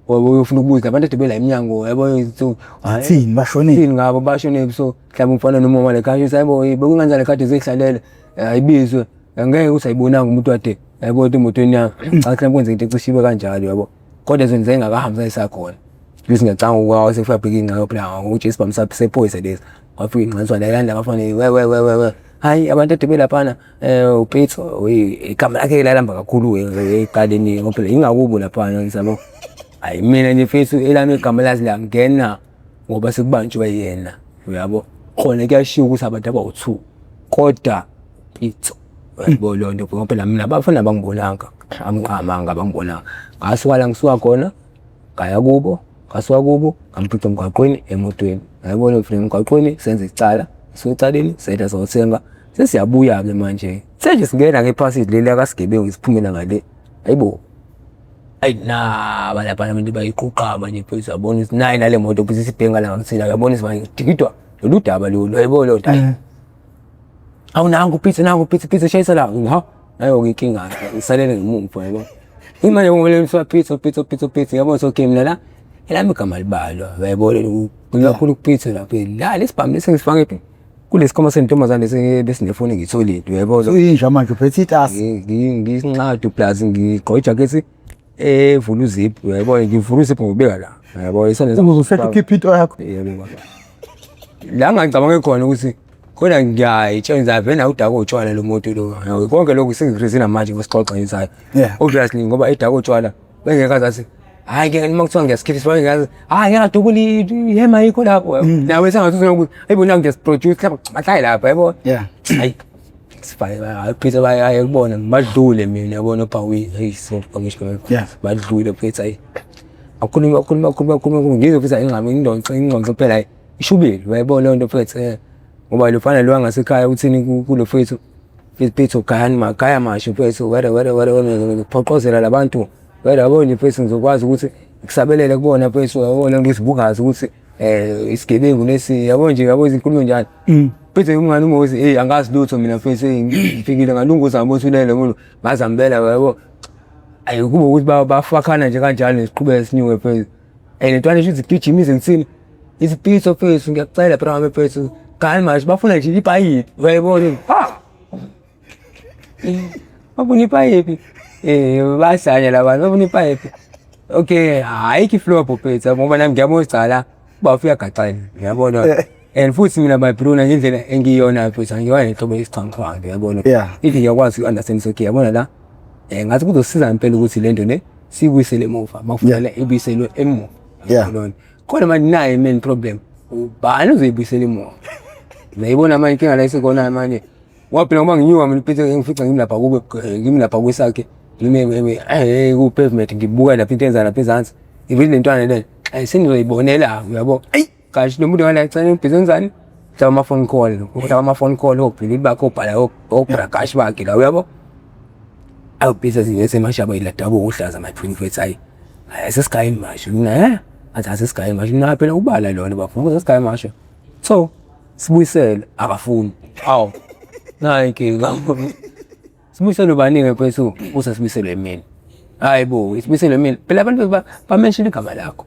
Ngoba uyofuna ukubuza abantu ade bela eminyango yabo so hhayi, Thini bashonile? thini ngabo bashone so mhlawumbe umfana noma umama lekhaya uthi hayibo bekunganjani kade zihlalele ayibizwe angeke ukuthi ayibonanga umuntu ade yabo emotweni yami cha mhlawumbe kwenzeka into ecishe ibe kanjalo yabo kodwa zenze engakahambi sayisakhona bese ngiyacanga ukwawo sekufika bheka ingxaki phela ngokuthi isibhamu sakhe sephoyisa lesi wafika ingxaki la landa abafana we we we we we hayi abantu ade belaphana uPitso igama lakhe lalamba kakhulu eqaleni ngoba phela ingakubo laphana ngisabo hayi mina nje mfethu elami igama lazi langena ngoba sekubanjwe yena uyabo khona kuyashiwo ukuthi abantu abawu-two kodwa Pitso uyabo leyo nto ngoba phela mina abafana bangibonanga amqamanga bangibonanga ngasuka la ngisuka khona ngaya kubo ngasuka kubo ngamfica emgwaqweni emotweni ngayibona ngifika emgwaqweni senze icala suka ecaleni sehla sawuthenga sesiyabuya-ke manje senje singena ngephasithi leli akasigebengu siphumela ngale hayibo ayi naba lapha abantu bayiquqaba nje mfethu yabona ukuthi nayi nale moto futhi sibhenga la ngakuthina uyabona ukuthi manje dikidwa lolu daba lolu yayibona leyo nto hayi awu nangu pizza nangu pizza pizza shayisa la ha nayo ke inkinga ngisalele ngemumva yabo imanje kumele ngithiwa pizza pizza pizza pizza yabo so okay mina la elami igama libalwa uyayibona kakhulu kupizza lapha la lesibhamu lesi ngisifake phi kulesikhwama sentombazane lesi besinefoni ngitholile uyayibona Uyinja manje uphethe itasi. Ngisinqadu plus ngigqoke ijakhethi evula uziphu uyayibona ngivula uziphu ngibeka la uyayibona isandla Ukuze usehle ukhiphe into yakho. Yebo baba. La ngangicabange khona ukuthi khona ngiyayitshenza vele nawe udaka utshwala lo muntu lo. Yabo, konke lokhu sengikrizina manje ngosixoxa ngizayo. Yeah. Obviously ngoba edaka utshwala bengeke azathi hayi ke noma kuthiwa ngiyasikhipha isibane ngiyazi hayi ngeke adubule ihema ayikho lapho. Nawe sengathi uzokuthi hayibo nangu ngiyasiproduce lapha bahlale lapha yabo. Yeah. Hayi sifake hayi Peter bayaye kubona badlule mina yabona ubhawini hey so ngisho Yeah. badlule Peter hayi akhuluma akhuluma akhuluma akhuluma ngizwe futhi ingxami ingxoxo ingxoxo phela hayi ishubile uyayibona leyo nto mfethu ngoba lo mfana lo wangasekhaya uthini kulo mfethu mfethu gayani magaya masho mfethu were were were were ngiphoqozela labantu were yabo nje mfethu ngizokwazi ukuthi ngisabelele kubona mfethu yabona ukuthi bungazi ukuthi isigebengu lesi yabo nje yabo izinkulumo njalo mfethu umngani uMosi hey angazi lutho mina mfethu ngifikile ngalunguza ngabona ulele umuntu ngazambela yabo ayi kube ukuthi bafakhana nje kanjalo siqhubeke sinyuke mfethu and ntwana nje izigijima ize ngithini izipitso mfethu ngiyakucela bra wami mfethu kanti manje bafuna nje ipayipi uyayibona ha bafuna ipayipi bahlanya labantu bafuna ipayipi okay ayikho iflop mfethu ngoba nami ngiyabona ukuthi cha la ubafo uyagaxela ngiyabona and futhi mina my bro ngendlela engiyona mfethu angiyiwa nenhlobo yesixhwanguxhwangu uyabona Yeah. if ngiyakwazi uku-understand okay yabona la ngathi kuzosiza ngempela ukuthi le nto le siyibuyisele emuva makufanele ibuyiselwe emuva Yeah. Yabona? Kodwa manje nayo i-main problem ubani uzoyibuyisela emuva ngiyayibona manje inkinga la isekhona manje waphela ngoba nginyuka mina uphethe ngifica ngimlapha kube ngimlapha kwesakhe ngime ku-pavement ngibuka lapha into enza lapha ezansi ngivile le ntwana le senizoyibonela uyabo kanti lo muntu ngala ecela ubhizi wenzani hlaba ama-phone call uhlaba ama-phone call obhilili bakhe obhala obragashi bakhe la uyabo awubhizi esemashaba iladabuka uhlaza my twin mfethu hayi asesigayeni masho mina athi asesigayeni masho mina phela ubala lona bafuna asesigayeni masho so sibuyisele akafuni awu nayi inkinga sibuyiselwe baningi mfethu usasibuyiselwe mina hayi bo isibuyiselwe mina phela abantu bamention igama lakho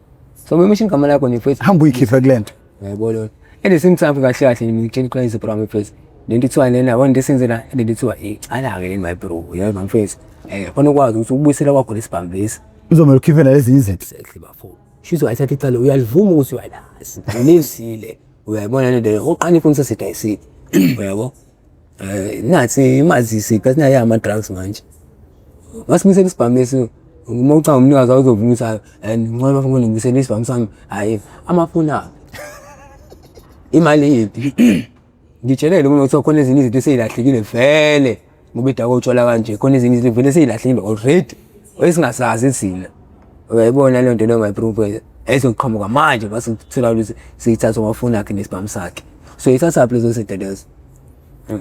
so bamention igama lakho nje mfethu Hamba uyikhiphe kule nto. uyayibona at the same time kahle kahle ngitshela iqiniso bro mfethu lento ithiwa lena yabona into esenze la lento ithiwa icala-ke leni my bro uyayibona mfethu khona ukwazi ukuthi ukubuyisela kwakho lesibhamu lesi Uzomele ukhiphe nalezinye izinto. exactly bafo shuthi wayithatha icala uyalivuma ukuthi uyalazi ulizile uyayibona lento leyo oqala ifoni sesidayisile uyabo nathi imazisi kasi nayo ama-drugs manje masibuyisela isibhamu lesi uma ucanga umnikazi awuzovuma ukuthi and ncono bafuna ngibuyisela isibhamu sami hhayi amafoni aphi imali yiphi ngitshelele uma kuthiwa khona ezinye izinto eseyilahlekile vele ngoba idaka utshwala kanje khona ezinye izinto vele seyilahlekile already Esingasazi thina. Uyayibona leyo nto leyo my bro mfethu. Ezoqhamuka manje base kuthola ukuthi siyithatha amafoni akhe nesibhamu sakhe. So ithathaphi lezo zinto lezo?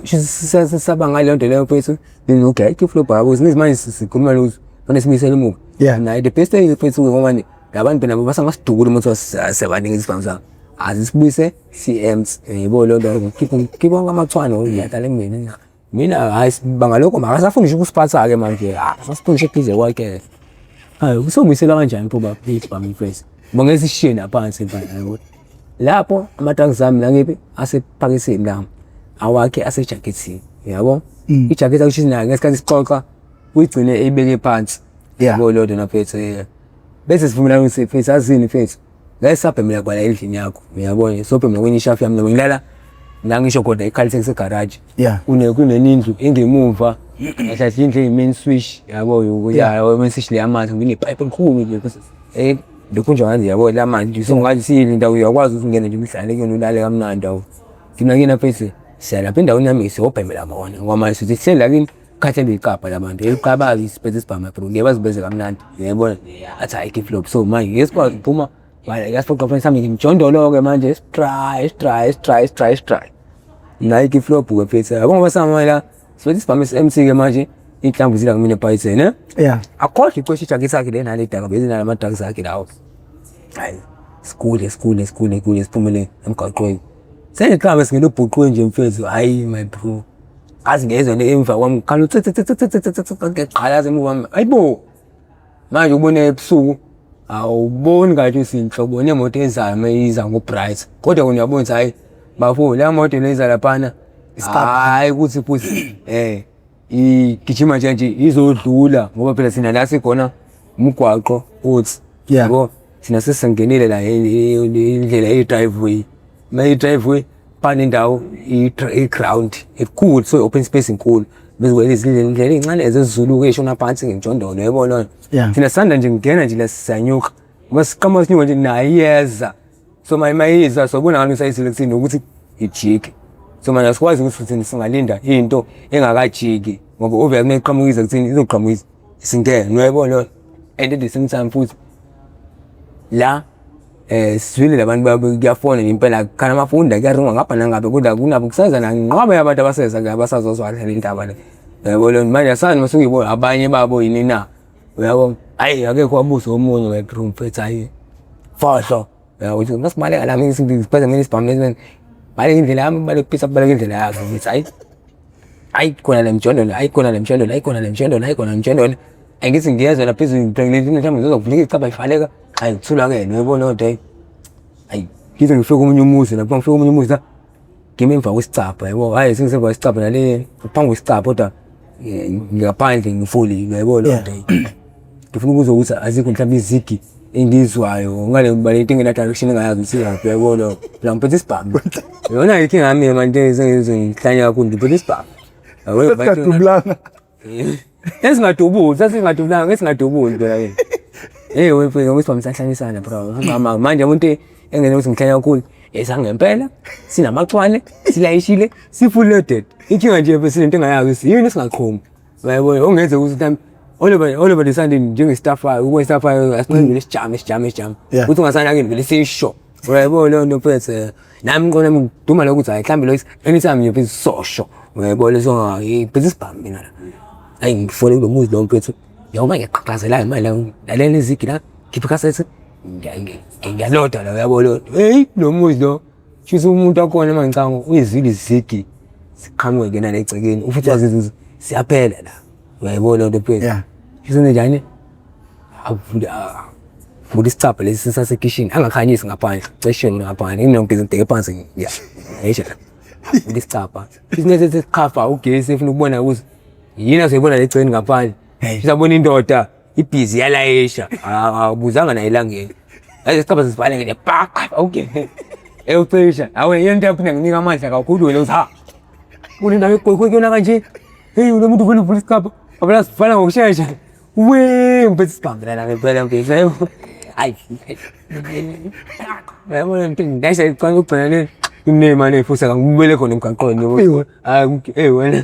Sisaba ngaleyo nto leyo mfethu. Okay, iflow yabo since manje sikhuluma lokuthi fanele simisele emuva. Naye the best thing mfethu ngoba manje labantu nabo basangasidubula uma kuthiwa siyabanika isibhamu sabo. Azisibuyise si-empty. Yebo leyo nto khipha wonke amachwane ngiyadlala kumina. Mina hhayi sibanga lokho makasafuni ngisho ukusiphatha-ke manje akasafuni ngisho eduze kwakhe. Hayi usongibuyisela kanjani pho baba isibhamu mfethu? Ngoba ngeke sishiye naphansi mfana yabo. Lapho ama-drugs ami la ngiphi asephaketheni lami awakhe asejakethini yabo. Ijakhethi akusho nayo ngesikhathi sixoxa uyigcine eyibeke phansi. Yabo leyo nto mfethu. Bese sivumelana ukuthi mfethu azini mfethu. Ngeke sabhemela kwala endlini yakho uyabona sobhemela kwenye ishafu yami noma ngilala la ngisho khona ikhali sekusegaraji. Kune kunenindlu engemuva kahle indlu eyi-main switch yabo ya main switch le yamanzi nginepipe elikhulu nje eh lokhu nje kanje yabo la manje so ngathi siyini indawo uyakwazi ukuthi ungene nje uhlale kuyona ulale kamnandi awu. Thina kina mfethu siya lapha endaweni yami siyobhemela khona ngoba manje sithi sihleli la kini khathele iqapha labantu eliqabazi isiphethe isibhamu bro ngeke bazibeze kamnandi uyayibona athi hayi gift so manje ngeke sikwazi ukuphuma yasiphoqa mfana sami ngimjondolo-ke manje sitry sitry sitry sitry sitry nayi giflop-ke mfethu yabo ngoba samanje la siphethe isibhamu esi-empty-ke manje iy'nhlamvu zila kumina ebhayitheni eh akhohlwe icosha ijakhi sakhe le nale daka bezinala ama-drugs akhe lawo. Hayi sikule sikule sikule kule siphumele emgaqweni sengiqhamuka singena obhuqweni nje mfethu hhayi my bro ngaze ngezwa le emva kwami kukhala ngiyaqalaza emuva kwami hayibo manje ubone ebusuku awuboni kahle ukuthi inhlobo nemoto ezayo uma iza ngo-bright kodwa wena uyabona ukuthi hhayi bafo leya moto leza laphana hhayi ukuthi futhi um igijima nje nje izodlula ngoba phela thina la sikhona umgwaqo uthi yabo thina sesingenile la indlela ye-driveway uma i-driveway panendawo i-ground enkulu so i-open space inkulu bese kwele izindlela ey'ncane ezezulu-ke ey'shona phansi ngemjondolo yebo lona thina sisanda nje ngena nje la siyanyuka uma siqhamuka sinyuka nje nayo iyeza so manje mayiza sobona ngani usayizile kuthini ukuthi ijike so manje asikwazi ukuthi thina singalinda into engakajiki ngoba obvious uma iqhamukiza kuthini izoqhamukiza isingene uyayibona lona and at the same time futhi la eh sizwile labantu babe kuyafona impela khana amafunda kuyaringa ngapha nangabe kodwa kunabo kuseza nanqwaba yabantu abaseza ke abasazozwa kahle le ndaba le yabo lona manje asani mase uyibona abanye babo yini na uyabo hayi akekho wabuza omunye we mfethu hayi fohlo uyabo ukuthi masibaleka la mina ngiphethe mina isibhamu lesi baleka indlela yami baleka kuphisa baleka indlela yakhe ngithi hayi hayi khona le mjondolo hayi khona le mjondolo hayi khona le mjondolo hayi khona le mjondolo angithi ngiyezwa lapha phezulu ngibhekile mhlawumbe ngizokuvuleka icaba ivaleka hayi ngithula-ke uyabona loo nto hayi ngize ngifike komunye umuzi lapho ngifike komunye umuzi la ngime emva kwesicabha yabo hhayi sengisemva kwesicabha nale phambi kwesicabha kodwa ngaphandle ngifulile uyayibona loo nto ngifuna ukuzwa ukuthi azikho mhlawumbe izigi engizwayo ngale ngibale into engena-direction engayazi ukuthi iyaphi uyayibona phela ngiphethe isibhamu yona inkinga yami manje sengihlanya kakhulu ngiphethe isibhamu Sesingadubulanga. Esingadubuli, sasingadubulanga, esingadubuli phela ke. Hey wena mfethu isibhamu sahlanyisana bro. Mama manje umuntu engene ukuthi ngihlanya kakhulu. Esangempela sinamachwane, silayishile, si-full loaded. Inkinga nje bese sinento engayazi ukuthi yini esingaqhumi. Uyayibona ongenze ukuthi mhlawumbe all over the sudden njenge-staff ukwe-staff asinqeni sijame sijame sijame. Uthi ungasanakile vele sisho. Uyayibona leyo nto mfethu. Nami ngikona ngiduma lokho ukuthi hayi mhlawumbe lo anytime nje mfethu sosho. Uyayibona so ngiphethe isibhamu mina la. Hayi ngifone kulo muzi lo mfethu. Njengoba ngiyaqhaqhazela manje la lalela izigi la khipha ikhasethi ngiyaloda la uyabona. Hey lo muzi lo shuthi umuntu wakhona uma ngicabanga uyizwile izigi siqhamuke ngena legcekeni ufuthi wazi ukuthi siyaphela la. Uyayibona lento mfethu. Shuthi njani? Avule vula isicabha lesi sasekishini angakhanyisi ngaphandle cishe ngaphandle nginonke izinto phansi ngiyayisha vula isicabha isinese siqhafa ugesi efuna ukubona ukuthi yini azoyibona legcekeni ngaphandle isabona indoda ibhizi yalayisha awubuzanga naye elangeni yazi isicabha sisivale nje pa okay ewucisha awe yento yaphinde nginika amandla kakhulu wena uthi ha kunendawo egqokwe kuyona kanje hey lo muntu uvela uvula isicabha abela sivala ngokushesha we ngiphethe isibhamu lana ngempela mfethu hayi yabona into ngidayisa icanga ukugcina le kunemali efusa ngibuyele khona emgaqweni yabo hayi hey wena.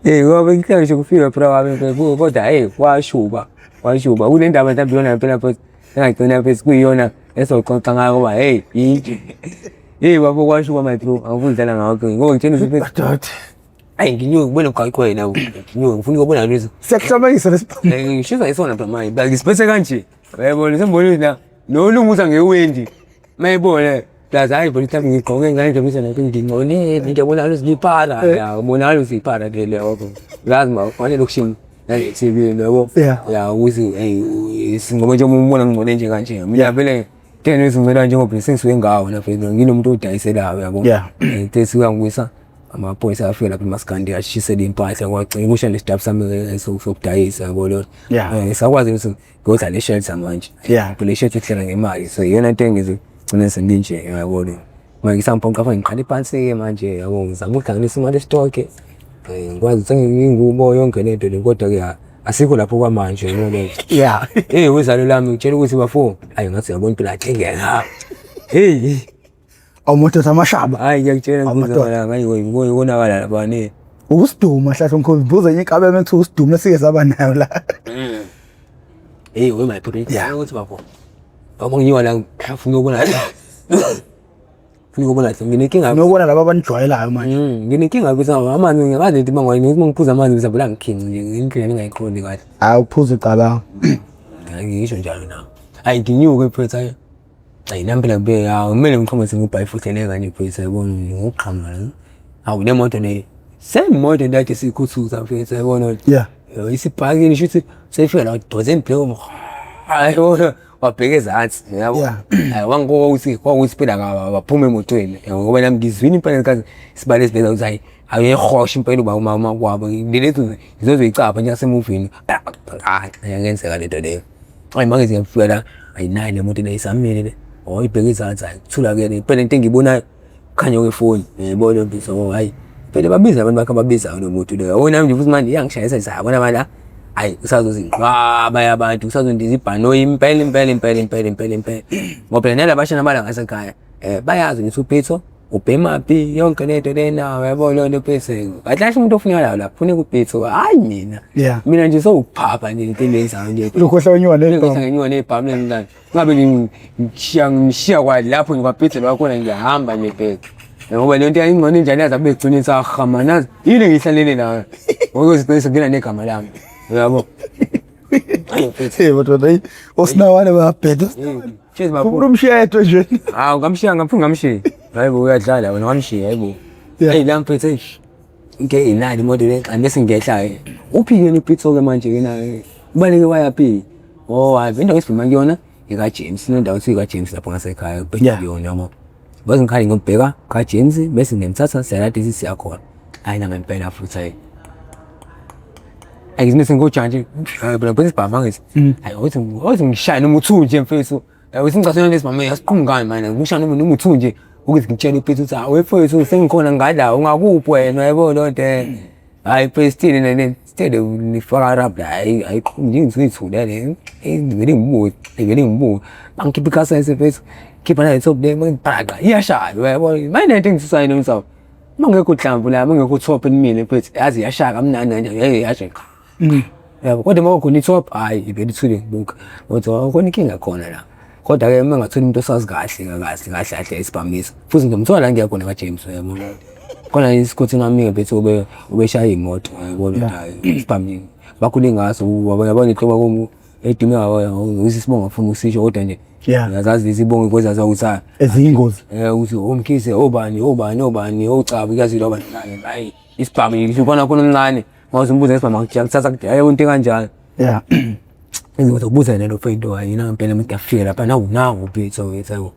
Eh ngoba ngicela ngisho kufika phela wami phela kodwa hey kwashuba kwashuba kule ndaba mhlawumbe iyona phela futhi engagcina futhi kuyiyona esoxoxa ngayo ngoba hey yinto hey babo kwashuba my bro angifuni udlala ngakho ngoba ngitshela ukuthi Madoda. ayi nginyuke ngibone emgaqweni awu nginyuke ngifuna ukubona lezi Siyakuhlabanisa lesibhamu. Ngishisa isona phela manje bheka ngisiphethe kanje uyayibona sengibonile la nolunguza ngewindi mayibone plus hayi bona mhlawumbe ngigqoke ngane nje ngizwe nathi ngingcolile ngiyabona luziphala ya ubona luziphala le le yabo uyazi ma ufane lokushini nale-TV yabo Yeah. ya ukuthi hey ngoba nje uma ubona ngingcole nje kanje mina vele tena izingcela njengoba sengisuke ngawo na vele nginomuntu odayiselayo yabo Yeah. Tesi uyangwisa amaphoyisa afika lapha emaskandi ashisele impahla kwagcina kusha nesidabu sami sokudayisa yabo lo. Yeah. Sakwazi ukuthi ngodla le shelter manje. Yeah. Phela i-shelter kuhlala ngemali so iyona into engizogcina senginje yabo le. Manje ngisampomqa manje ngiqale phansi-ke manje yabo ngizama ukuhlanganisa imali esitoke. Ngikwazi ukuthenga ingubo yonke lento le kodwa-ke asikho lapho kwamanje yabo le. Yeah. Hey uzalo lami ngitshela ukuthi bafo ayi ngathi uyabona impela athengeka. Hey Awumadoda amashaba. hayi ngiyakutshela Amadoda. ngikuze konakala lapha ne. Usiduma hlahla mkhulu. Buza enye inkabi yami ekuthiwa usiduma esike saba nayo la. Hey we my brother. Yeah. Ukuthi bafo. Baba ngiyiwa la ngifuna ukubona. Ngifuna ukubona nginenkinga. Nokubona laba abanijwayelayo manje. Nginenkinga ukuthi amanzi ngiyakwazi ukuthi mangwa ngithi mangiphuza amanzi ngizabula ngikhinci nje indlela engingayiqondi kahle. Hayi uphuza ucabanga. Ngisho njalo na. Ayi nginyuke mfethu ayi. Ayi nami phela ngibe hawu kumele ngiqhamuke ngibhayi futhi le kanje mfethu yabona ngokuqhamuka la. Hawu le moto le same moto ndade sikhuthuza mfethu yabona. Yeah. Isibhakini shuthi seyifika la doze embheko. Hayi wona wabheka ezansi yabo. Yeah. Hayi wangokuthi kwakuthi phela baphuma emotweni ngoba nami ngizwile impela ngesikhathi sibale sibheka ukuthi hayi ayehosha impela uba umama kwabo ngilethu ngizozoyicapha nje ngasemuvini. Hayi ayangenzeka lento leyo. Hayi manje ngiyafika la ayinayo le moto le isamile le. Oh ibheka ezansi hayi kuthula ke le phela into engiyibonayo kukhanya kwefoni ngiyibona mfethu oh hayi phela babiza abantu bakhe ababizayo lo muntu leyo yabona nje futhi manje iyangishayisa nje yabona manje la hayi usazozinqwaba yabantu usazondiza ibhanoyi impela impela impela impela impela impela ngoba phela nalabashana bala ngasekhaya bayazi ukuthi uPitso ubhemaphi yonke lento lena uyabona leyo nto bese kahle kahle umuntu ofunekalayo lapho funeka uPitso hayi mina Yeah. mina nje sowuphapha nje into engiyenzayo nje Lokhohla wenyuka Ngihla nebhamu. ngenyuka nebhamu lengilana ngabe ngishiya ngishiya kwalapho ngikwapithe lwakhona ngiyahamba nje bheka ngoba le nto yayingcono injani yazi abe gcine sahama nazi yini ngihlalele nayo ngokuthi singena negama lami uyabo Hey madoda hey osinawane bayabheda. Cheers bafo. Ufuna umshiya yedwa nje. Hawu ngamshiya ngafuna ngamshiya. Hayibo uyadlala wena ngamshiya hayibo. Yeah. Hey la mfethu eish. Ngeke inani imoto le xa bese ngiyehla ke. Uphi yena uPitso ke manje ke na? Ubaleke wayaphi? Oh hayi indawo esibhema kuyona ika James indawo ethiwa ika James lapho ngasekhaya ubheka Yeah. kuyona yabo. Baze ngikhale ngiyobheka ka James bese ngiyamthatha siyalada siyakhona. Hayi na ngempela futhi hayi. Ayi ngithi ngojantshi hayi phela phela isibhamu angithi. Hayi uthi uthi ngishaya noma uthu nje mfethu. Hayi uthi ngicasula nesibhamu yasiqhungani manje ngishaya noma noma uthu nje ukuthi ngitshele uPethu ukuthi hawu mfethu sengikhona ngala ungakuphi wena yabo lo nto. Hayi mfethu still nene still nifaka rap la hayi ayiqhumi nje ngithulele. Ngivele ngibuke ngivele ngibuke. Bangikhipha ikhasense mfethu. Khipha nale top le ngibhaqa iyashaya uyabona. Manje lento engisusayo nomsawu. Mangekho hlamvu la mangekho top emile mfethu yazi iyashaya kamnandi kanje hey yasho. Yabo kodwa uma kukhona i-top hayi ivele ithule ngibuka. Kodwa khona inkinga khona la. Kodwa ke uma ngathola umuntu osazi kahle kahle kahle kahle isibhamisa. Futhi ngizomthola la ngiya khona ka James uyabo. Khona isikhathi nami mfethu ube ubeshaya imoto uyabona hayi isibhamini. Bakhule ngaso yabona inhlobo komu edume ngawo isibongo afuna ukusisho kodwa nje. Yeah. Uyazazi izibongo kwezazi ukuthi hayi Eziyingozi. Ukuthi umkhize obani obani obani ocaba kuyazi lo bantu hayi isibhamu ngisho ubona khona omncane mawuzumbuza isibhamu akuthatha kude hayi into kanjalo Yeah. ngizokubuza yena lo mfethu hayi yena ngempela umuntu afike lapha nawu nawu Pitso wethu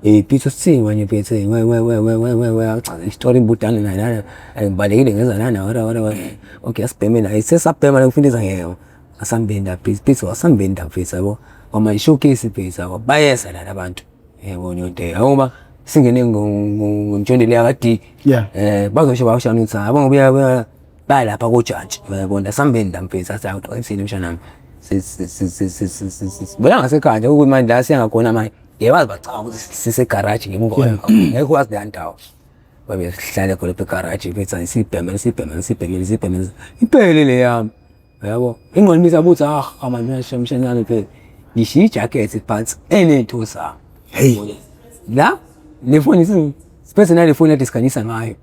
hayi Pitso sithini manje Pitso we we we we we we we achaza isitori imbudane naye lana ngibalekile ngeza lana wara wara wara okay asibheme naye sesabhema la kufundisa ngeke asambeni la Pitso Pitso asambeni la Pitso yabo kwama ishowcase Pitso yabo bayeza la abantu yebo nto ngoba singene ngomtshondele yakadi Yeah. Bazosho bawushana ukuthi hayi ngoba baya lapha kojantshi uyabona asambeni la mfethu athi awu qinisile mshana wami sibona ngasekhaya nje ukuthi manje la siyangakhona manje ngiyabazi bacabanga ukuthi sisegaraji ngemuva ngeke wazi leya ndawo. Babe sihlale khona lapha egaraji bethi ayisibhemele sibhemele sibhemele sibhemele iphele le yami yabo ingqondo ibiza buthi ah manje uyashamshanana phela ngishiya ijakhethi phansi eney'nto zami. Hey. La le foni siphethe nale foni kade sikhanyisa ngayo.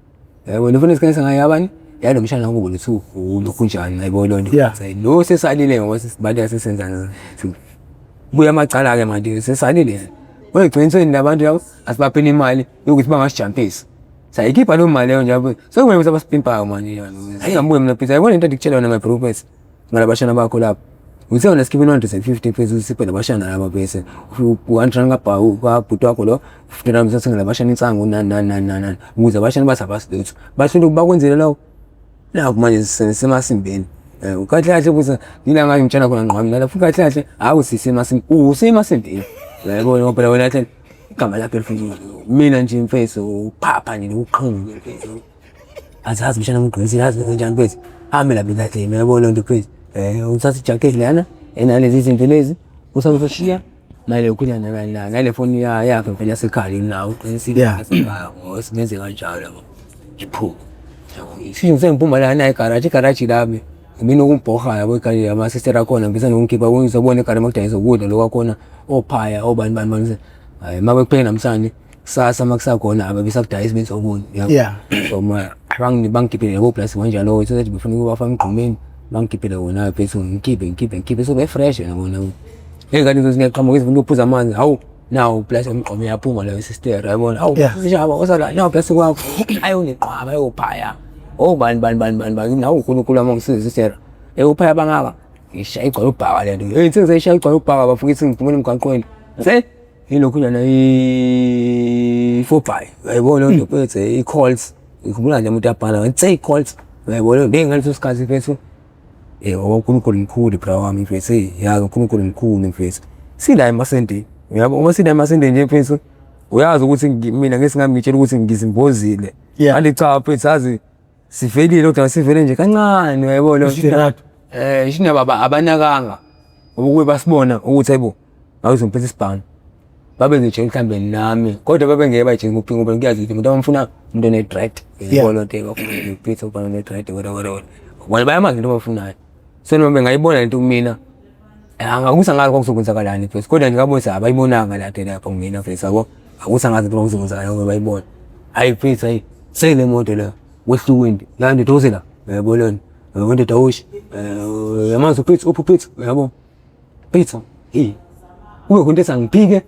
Yabo le foni esikhanyisa ngayo yabani? Yalo mshana kubo lethi ulokhu njani yayibona leyo nto. Yeah. Lo sesalile ngoba sesibaleka sesenzani. Buya amacala-ke manje sesalile. Kodwa egcinisweni labantu labo asibapheni imali yokuthi bangasijampisi. Sayikhipha leyo mali leyo nje sekumele ukuthi abasipimpayo manje. Singabuye mina pizza yabona into endikutshela yona my bro mfethu. Ngalabashana bakho lapho. Uthe wena sikhiphe 150 mfethu usiphe labashana laba bese u-100 kabhawu kabhuti wakho lo 50 rand usathenga labashana insangu nani nani nani nani nani ukuze abashana bathi abasilutho bahlule bakwenzele lokho nakho manje sisemasimbeni. Kahle kahle futhi yila ngayo ngitshela khona ngqo mina lapho kahle kahle hawu sisemasimbeni usemasimbeni yayibona ngoba phela wena kahle igama lakho elifuna mina nje mfethu uphapha nje uqhinga mfethu azazi mshana ngigqokisile azi kanjani mfethu hambe lapha endaweni yabo loo nto mfethu uthatha ijakhethi lana enalezi zinto lezi usazoshiya nale khulya nale foni yakhe vele yasekhaya nawo uqinisile yasekhaya ngosingenze kanjalo yabo ngiphume yabo sengiphuma la naye igaraji igaraji lami mina okumbhoha yabo igaraji amasistera akhona ngifisa nokungikhipha ngizobona igaraji makudayisa ukudla lokhu akhona ophaya obani bani bani hayi uma bekuphele namhlanje kusasa uma kusakhona ababesakudayisa benza okunye yabo Yeah. so ma bangikhiphele yabo plus kanjalo so that befuna ukuba emgqomeni bangikhiphele wona bese ngikhiphe ngikhiphe ngikhiphe so be-fresh yabona ey'ngane zingaqhamuka izifuna ukuphuza amanzi hawu nawu plus emgqomo iyaphuma leyo sister yabona hawu shaba osala nawu plus kwakho ayoniqhwaba ayophaya oh bani bani bani bani bani nawu uNkulunkulu wami ongisize sister ewuphaya bangaka ngishaya igcwala ubhaka le nto hey sengizayishaya igcwala ubhaka bafika ithi ngiphumela emgwaqweni se yilokhu njana i-four by uyayibona leyo nto mfethu i-calls ngikhumbula nje umuntu abhala ngithe i-calls uyayibona leyo nto ngaleso sikhathi mfethu ngoba uNkulunkulu mkhulu bra wami mfethu eyi yazi uNkulunkulu mkhulu mfethu sila emasendeni uyabo uma sila emasendeni nje mfethu uyazi ukuthi mina ngeke singabe ngitshela ukuthi ngizimbozile kanti cha mfethu yazi sivelile kodwa sivele nje kancane uyayibona Isiterato. Shina baba abanakanga ngoba kuye basibona ukuthi hayibo ngabe uzomphetha isibhamu babe nje mhlambe nami kodwa babe ngeke bayijike ngophingo ngoba kuyazi ukuthi umuntu abamfuna umuntu one-dread uyayibona lento bafuna uphethe ubana one-dread wena wena wena bona bayamazi into abafunayo so noma bengayibona lento kumina angakuthi angazi kwakuzokwenzakalani mfethu kodwa nje ngabona ukuthi abayibonanga la lapho kumina mfethu yabo akuthi angazi into kwakuzokwenzakalani ngoba bayibona hayi mfethu hayi sele moto leyo wehla uwindi la ndoda uze la uyabo lona wendoda ushe uyamazi uphethu uphi uphethu uyabo phethu hey kube khona into ethi angiphike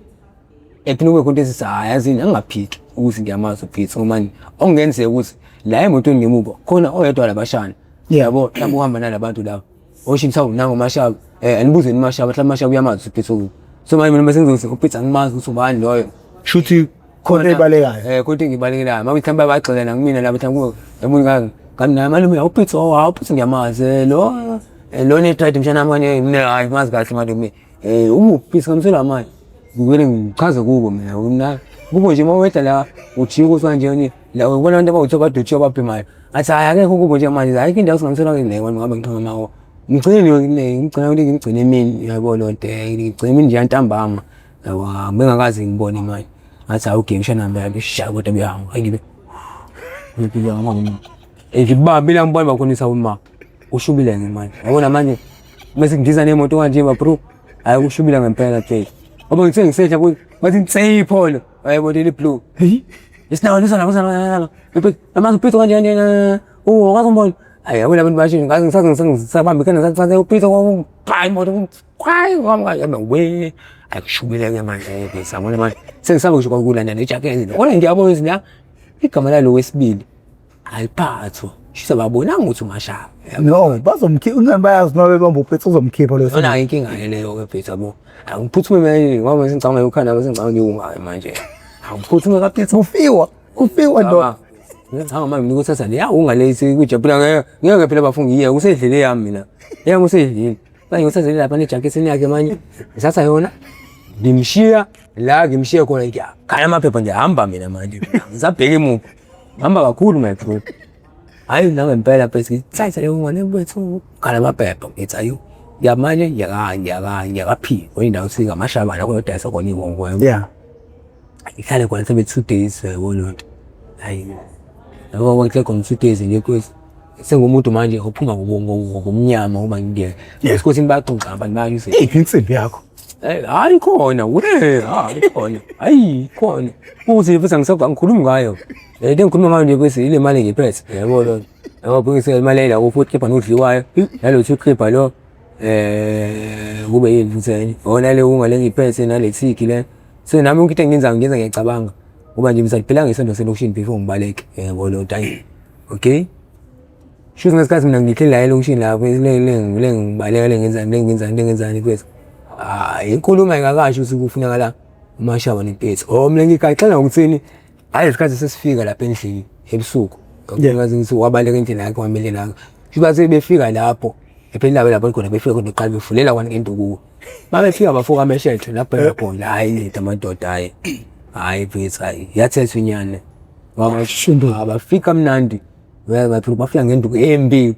ephinde kube khona into ethi hayi yazini angingaphiki ukuthi ngiyamazi uphethu ngoba manje okungenzeka ukuthi la emotweni ngemuva khona oyedwa labashana yabo mhlawumbe uhamba nalabantu laba osho ukuthi hawu nangu mashaba anibuzeni mashaba mhlawumbe mashaba uyamazi uphethu so manje mina bese ngizothi uphethu angimazi ukuthi ubani loyo Shuthi khona ebalekayo. Khona into engibalekelayo. Uma kuthi mhlawumbe bagxila nakumina laba mhlawumbe yabona kanga kanti naye malume awuphethe oh awuphethe ngiyamazi lo lo ne-dread mshana wami kanye mina hayi mazi kahle malume umuphi singamthola manje ngivele ngichaze kubo mina mina kubo nje uma wehla la ujika ukuthi kanje la ubona abantu abawuthi abadutshiwe ababhemayo ngathi hhayi akekho kubo nje manje ayikho indawo singamthola kule ngabe ngiqhama nawo ngigcine ngigcina ukuthi ngigcine emini yabo loo nto ngigcine emini nje yantambama yabo bengakaze ngibone manje ngathi hawu game shana nami shaya kodwa buyahamba ayibe ngibambe la ngibona bakhonisa uma ushubile ke manje yabona manje mase ngidiza nemoto kanje ba bro hayi kushubile ngempela ke ngoba ngithe ngisehla kuyi bathi ngitse ipholo ayibona leli blue Hey. isinawo lisana kusana amazi upitho kanje kanje oh ngazi umbona hayi yabona abantu basho ngazi ngisaze ngisabamba ikhanda ngisaze upitho hayi imoto hayi ngami we ayikushubile ke manje ngizamona manje sengisaba ngisho kwakulanda nejakhethi kodwa ngiyabona ukuthi la igama lalo wesibili aliphathwa shisa babonanga ukuthi umashaba No, bazomkhipha ungani bayazi noma bebamba uphethe uzomkhipha lo. yona inkinga ke leyo ke mfethu yabo angiphuthume mina ngoba sengicabanga yokhanda sengicabanga ngiwungayo manje angiphuthume kaphethu Kufiwa, kufiwa ndo. Ngicabanga manje ngikuthatha le ungalesi kujabula ngeke ngeke phela bafunga iye usedlile yami mina yami usedlile manje ngithathe lapha nejakethini yakhe manje ngithatha yona ngimshiya la ngimshiye khona ngiyakhala amaphepha ngiyahamba mina manje ngisabheka emuva ngihamba kakhulu my bro hayi nangempela mfethu ngithatha leyo ngane mfethu khala amaphepha ngithi ayo ngiyamanje ngiyakaphila kwenye indawo singamashabana la kuyodayisa khona iy'nkonko Yeah. ngihlale khona sebe 2 days yabo loo nto hayi. Yabo ngihle khona 2 days nje kwesi. Sengumuntu manje ophuma ngokumnyama uma ngingena. Esikhosini bayaxoxa abantu bayayise. Iphi insimbi yakho? Eh hayi khona we hayi khona hayi khona futhi futhi angisakho angikhulumi ngayo. Le nto engikhuluma ngayo nje kwesi ile mali engiyiphethe yabo lo. Yabo buyise imali la futhi khipha nodliwayo nalo khipha lo kube yini futhi enye. Yona le ungale ngiyiphethe nale thiki le. So nami yonke into engiyenzayo ngiyenza ngiyacabanga ngoba nje ngisaphila ngesonto selokishini before ngibaleke yabo lo nto ayi. Okay. Shuthi ngesikhathi mina ngihleli la elokishini lapho le le le ngibaleka le ngenzani le ngenzani le ngenzani kwethu. Hayi inkulumo ayikakasho ukuthi kufunakala uMashaba nePetsi. Oh mina ngigaxela ngokuthini hayi isikhathi sesifika lapha endlini ebusuku. Ngazi ukuthi wabaleka endlini yakhe wamele la. Shuthi base befika lapho ephela lapho khona befika khona beqala bevulela kwani ngenduku. Babefika bafuka ameshethe lapho khona hayi letha amadoda hayi. Hayi Petsi hayi yathethwa inyane. Wabashinda abafika mnandi. Uyabaphi bafika ngenduku embi.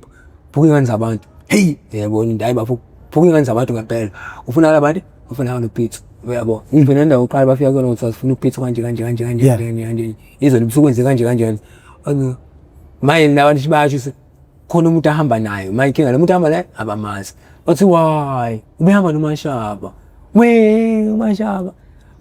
Buka ingane zabantu. Hey, Yebo into hayi bafu buka ingane zabantu ngempela. Ufuna abantu ufuna noPitso. Uyabo. Ngivele nendawo oqala bafika kuyona ukuthi asifuna uPitso kanje kanje kanje kanje kanje kanje. Izolo ebusuku kwenze kanje kanje. Manje labantu bayasho khona umuntu ahamba naye. Manje inkinga lo muntu ahamba naye abamazi. Bathi why ubehamba noMashaba. We uMashaba.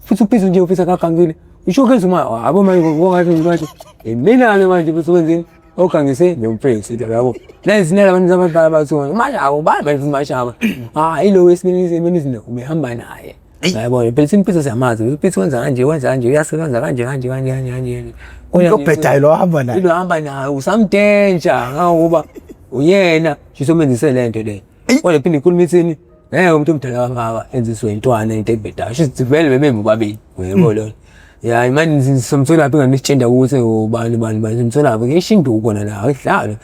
Futhi uPitso nje ufisa kagangile. Usho kwenza uma abo manje ngokungathi manje. Mina ke manje futhi wenzeni? Ogangise nomfesi yabo. Lezi nalabantu abadala bathi manje ubani manje uMashaba. Ah ilo wesibili izinto ubehamba naye. Yabo phela simpitso siyamazi uPitso wenza kanje wenza kanje uyasebenza kanje kanje kanje kanje kanje. Ubhedayo lo hamba naye. Ilo hamba naye usamdanger ngokuba uyena sisomenzise lento le. Kodwa phinde ikhuluma ithini? Ngeke umuntu omdala kangaka enziswe intwana into ebhedayo. Shuthi vele bebembi bobabili. Uyebo lo. Ya manje somtholaphi ingane isitshenda ukuthi ubani bani bani simtholaphi ngisho induku khona la ayidlale.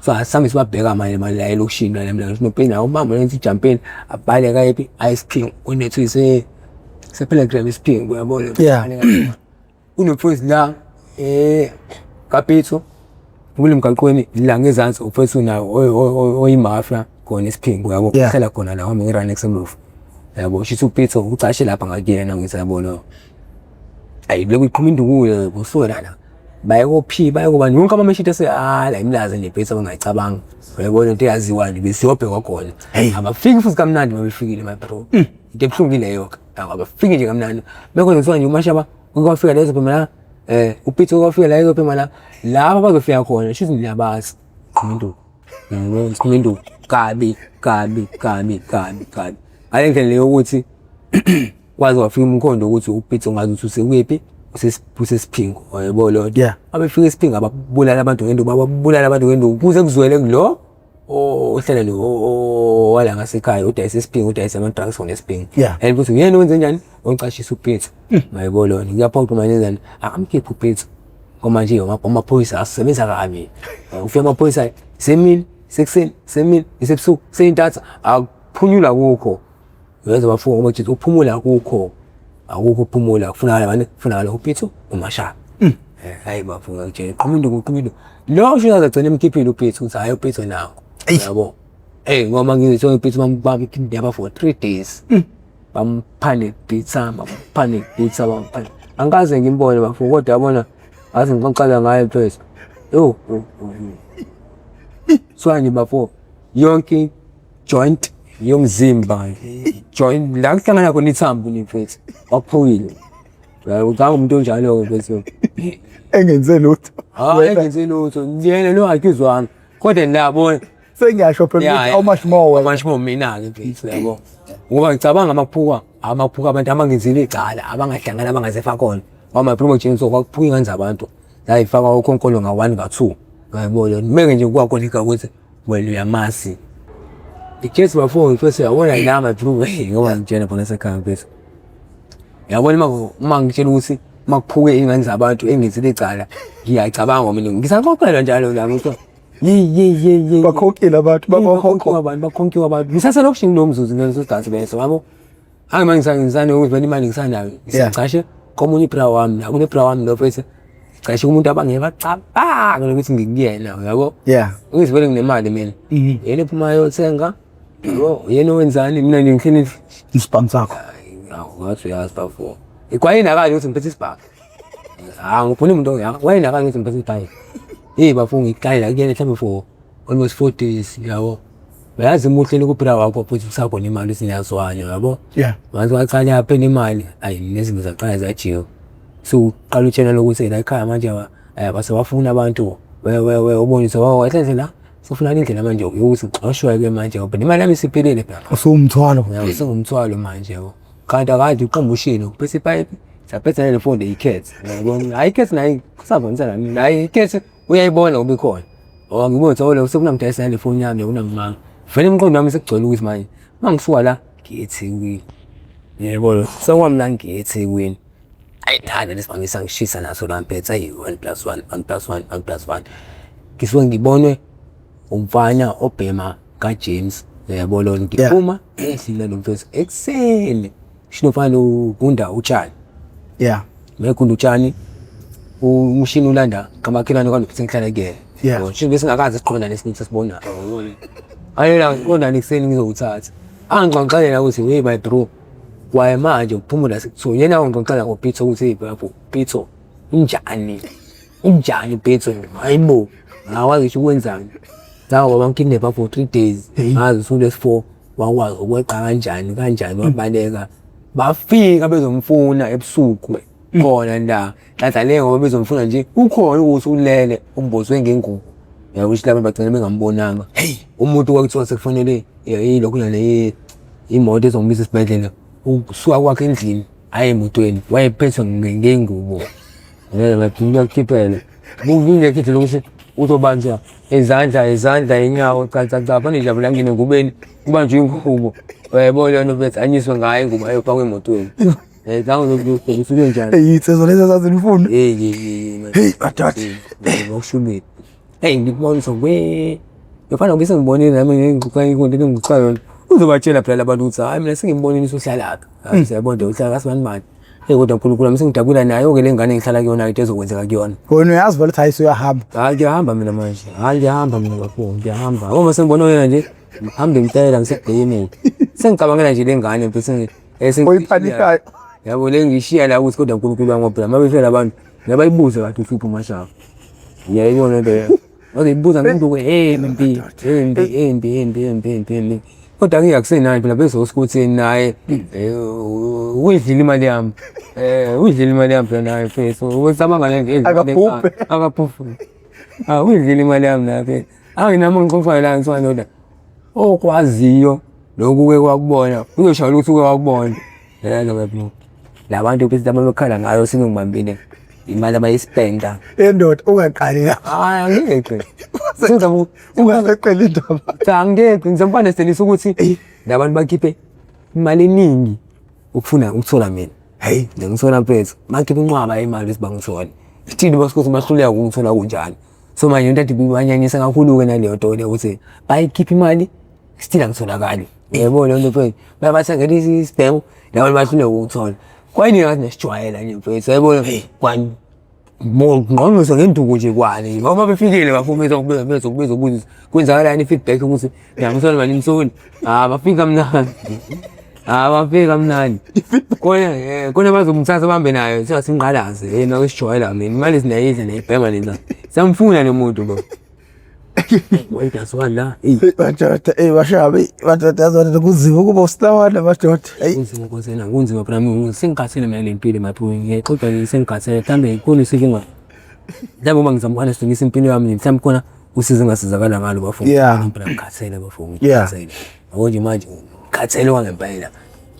So asihambe sibabheka manje manje la elokishini la la sinopeni ubamba lenza ijumpeni abaleka kayiphi ice unethu ise sepelagram isiphingo uyabona. Unophoyisa la kaPitso kule mgaqweni la ngezansi uphethu nawo oyimafia khona isiphingo yabo uhlala khona la wami ngiRanex emuva yabo shithi uPitso ucashe lapha ngakuyena ngithi yabo ayi lokhu iqhuma induku kusuke la baye kophi baye koba yonke amameshiti ase ah la imlazi nje Pitso bangayicabanga uyabona into eyaziwa nje besiyobhekwa khona abafiki futhi kamnandi mabefikile my bro into ebuhlungu ileyo ke abafiki nje kamnandi bekhona kuthiwa nje uMashaba ukwafika la ezophuma la uPitso ukwafika la ezophuma la laba bazofika khona shuthi niyabazi qhuma induku qhuma induku kabi kabi kabi kabi kabi ngale ndlela leyo ukuthi kwaze wafika umkhondo ukuthi uPitso ngazi ukuthi usekuyephi usesiphingo yebo lo abefika esiphingo ababulala abantu ngenduku babulala abantu ngenduku kuze kuzwele kulo ohlala lo wala ngasekhaya udayisa isiphingo udayisa ama-drugs khona esiphingo and futhi uyena wenze njani ocashisa uPitso yebo lona kuyaphoqa manje njani akamkhiphe uPitso ngoba nje amaphoyisa asebenza kabi ufika amaphoyisa semini sekuseni semini isebusuku seyintatha akuphunyula kukho wenza bafunga ngoba nje uphumula kukho akukho uphumula kufunakala bani kufunakala uPitso uMashaba hayi bafunga nje qhuma induku qhuma induku lo sho azagcina emkhiphile uPitso ukuthi hayi uPitso nango yabo ngoba ngizwe uPitso bamkhipha for 3 days bamphane pizza bamphane pizza bamphane angikaze ngimbone bafo kodwa yabona aze ngixoxela ngaye mfethu yo so nje bafo yonke joint yomzimba joint la kuhlangana khona ithambo nje mfethu waphukile ucanga umuntu onjalo-ke mfethu engenze lutho hayi engenze lutho yena lo akizwanga kodwa nabo sengiyasho phela ukuthi how much more how much more mina-ke mfethu yabo ngoba ngicabanga amaphuka amaphuka abantu abangenzile icala abangahlangana abangazefa khona wamaphuma so kwakuphuka ingane zabantu zayifaka ukhonkolo nga-one nga-two ngayibona meke nje kwakhona igama ukuthi wena uyamazi Ijesu bafo mfethu yabona nami bro ngoba ngitshela khona sekhaya mfethu yabona uma ngitshela ukuthi uma kuphuke ingane zabantu engenzile icala ngiyacabanga mina ngisaxoxela njalo nami ukuthi ye ye ye ye bakhonkile abantu bakhonkiwe abantu bakhonkiwe abantu ngisaselokishini lo mzuzu ngaleso sikhathi leso yabo hayi manje ngisane ukuthi vele imali ngisanayo ngisacashe komunye ibra wami la kunebra wami lo mfethu cishe umuntu abangeke bacabange ukuthi ngikuyena yabo yeah ngizivele nginemali mina yena ephuma yothenga yabo yena owenzani mina nje ngihleli isibhamu sakho ngathi uyazi bafo ikwayinakali ukuthi ngiphethe isibhamu ah ngifuna umuntu wayinakali ukuthi ngiphethe isibhamu. Hey bafo ngiqale kuyena mhlawumbe for almost 4 days, yabo. Uyazi uma uhleli kubra wakho futhi kusakhona imali siniyazwana, yabo. Manje waqala yaphela imali, ayi nezinto zaqala zajika. So uqala utshela lokuthi la ekhaya manje basebafuna abantu we ubonise wa kahle la sofuna indlela manje yokuthi uxoshwe-ke manje ngoba imali yami isiphelile phela. Usuwumthwalo. Yabo, sengumthwalo manje, yabo. Kanti akade uqamba ushilo bese ipayipi saphetha nale foni ikhethe, yabo. Hayi ikhethe naye kusavonisana naye ikhethe uyayibona ngoba ikhona. Oh ngibona ukuthi oh sekunangidayisa nale foni yami kunangimanga. Vele umqondo wami sekugcwele ukuthi manje uma ngisuka la ngiye eThekwini. Yebo, sekwami la ngiye eThekwini. Ayithanda lesibangisa ngishisa naso la mpetha ayi 1 plus 1 1 plus 1 1 plus 1. Ngisuke ngibonwe umfana obhema kaJames, uyabo lona ngiphuma endlini nalo mfethu ekuseni. Shino mfana ugunda utshani. Megunda utshani umshini ulanda kamakhelwane kwami ngihlala kuyena. Yabo, bese ngakaze siqondane esinye sesibona. Ayela ngiqondane ekuseni ngizowuthatha. Angixoxelela ukuthi hey my bro, kwaye manje uphumula sekuthiwa yena ungixoxela ngoPitso ukuthi hey bro, Pitso unjani? Unjani Pitso? Hayibo, awakwazi ngisho ukwenzani. Zawo bamkidnap for 3 days. Ngazi usuku lesi-4 wakwazi ukweqa kanjani kanjani wabaleka. Bafika bezomfuna ebusuku khona la. Nhlanhla le ngoba bezomfuna nje ukhona ukuthi ulele umbozwe ngengubo. Yabo ukuthi laba bagcina bengambonanga. Hey, umuntu kwakuthiwa sekufanele ilokhu nale imoto ezombisa esibhedlela usuka kwakhe endlini aye emotweni wayephethwe ngengubo. Ngeke ngagcina kukhiphele. Kungeke nje ukuthi uzobanjwa izandla izandla inyawo cha cha cha fanele nje angene engubeni kubanjwe ingubo. Uyayibona leyo nto bethi anyiswe ngayo ingubo ayofakwa emotweni. Eh zange usuke njani? Hey insizwa lezi zazinifuna. Hey hey hey. Hey madoda. Ngokushumile. Hey ngikubona so we. Ngifana ngibese ngibonile nami ngingixoxa into engixoxa yona. Uzobatshela phela labantu ukuthi hayi mina sengimbonile usuhlalaphi. Hayi siyabona nje uhlala kasibani bani. Hey kodwa uNkulunkulu wami sengidabula nayo ke le ngane engihlala kuyona into ezokwenzeka kuyona. Wena uyazi vele ukuthi hayi usuyahamba. Hayi ngiyahamba mina manje. Hayi ngiyahamba mina bafo, ngiyahamba. Uma sengibona wena nje ngihambe ngicela ngisebhekene. Sengicabangela nje le ngane mfethu Oyiphanikayo. Yabo le ngishiya la ukuthi kodwa uNkulunkulu wami ngoba uma befika labantu nabayibuze kathi uhlupho mashaka. Ngiyayibona lento leyo. Bazoyibuza ngenduku embi, embi, embi, embi, embi, embi, embi. Kodwa ke akusenayo phela bezosikuthi naye uyidlile imali yami. Uyidlile imali yami phela naye mfethu. Ucabanga le nto Akaphuphe. Akaphuphe. Ah uyidlile imali yami naye mfethu. Anginami ngixoxa la ngithiwa ndoda. Okwaziyo lokhu uke kwakubona uzoshayela ukuthi uke wakubona. Yebo bro. Labantu bese ababekhala ngayo sengibambile imali abayispenda. Endoda ungaqali la. Hayi angeke. Sengizama Ungaseqela indaba. cha angeke ngizama senisa ukuthi labantu bakhiphe imali eningi ukufuna ukuthola mina. Hey ngithola mfethu bakhiphe inqwaba imali ukuthi bangithole. Sithini basikuthi bahluleka ukungithola kunjani. So manje into ade banyanyisa kakhulu ke naleyo nto le ukuthi bayikhipha imali still angitholakali. Yebo leyo nto mfethu. Bayabathengela isibhemu labo bahluleka ukuthola. Kwayini ngathi nesijwayela nje mfethu. Yebo kwani ngqongqoso ngenduku nje kwani ngoba befikile bafuna bezokubuza bezokubuza ukubuza kwenzakalani i-feedback ukuthi ngiyamthola manje imsoni. Ah bafika mnandi. Ah bafika mnandi. Kona kona bazomthatha bambe nayo singasimqalaze yena usijwayela mina imali sinayidla nayibhema nina. Samfuna lo muntu bo. Wait aswan la. Hey madoda, hey bashabi, madoda yazi madoda kunzima ukuba usilawana madoda. Hey kunzima nkosena kunzima phela mina sengikhathele mina le mpilo mapho ngiyexoxa nje sengikhathele mhlambe khona isikinga. Mhlambe uma ngizama uku-understandisa impilo yami mhlambe khona usizo engasizakala ngalo bafo. Phela ngikhathele bafo ngikhathele. Yabo nje manje ngikhathele kwangempela.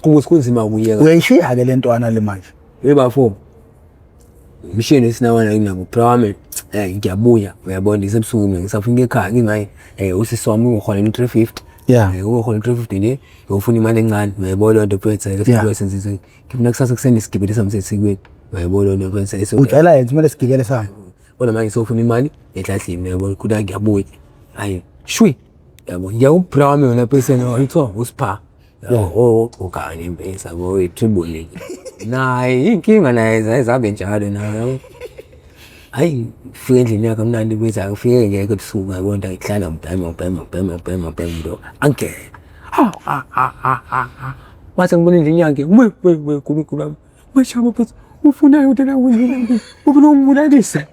Kubuthi kunzima ukuyeka. Uyayishiya ke le ntwana le manje. Hey bafo. Umshini esinawana nginabo bra ngiyabuya uyabona ngisebusuku mina ngisafuna ekhaya ngingayi usisi wami uholela u-350. Uholela u-350 nje ufuna imali encane uyayibona leyo nto mfethu senze ngifuna kusasa kuseni sigibele samse eThekwini uyayibona leyo nto mfethu. Utshela yena kumele sigibele sami. Kodwa manje sofuna imali enhlahleni uyabona kuda ngiyabuya. Hayi shwi yabo ngiyawubra wami wena person ngithiwa usipha. Oh ugane impela yabo ithubule. Naye inkinga naye zabe njalo naye. Hayi ngifike endlini yakhe mnandi bethi angifike ngeke ebusuku yabona into ngihlala ngibhema ngibhema ngibhema ngibhema ngibhema lo angene. Ha ha ha ha ha. Wathi ngibona endlini yakhe we we we Nkulunkulu wami. Mashaba mfethu ufunayo ukuthi la ufuna ungibulalisa.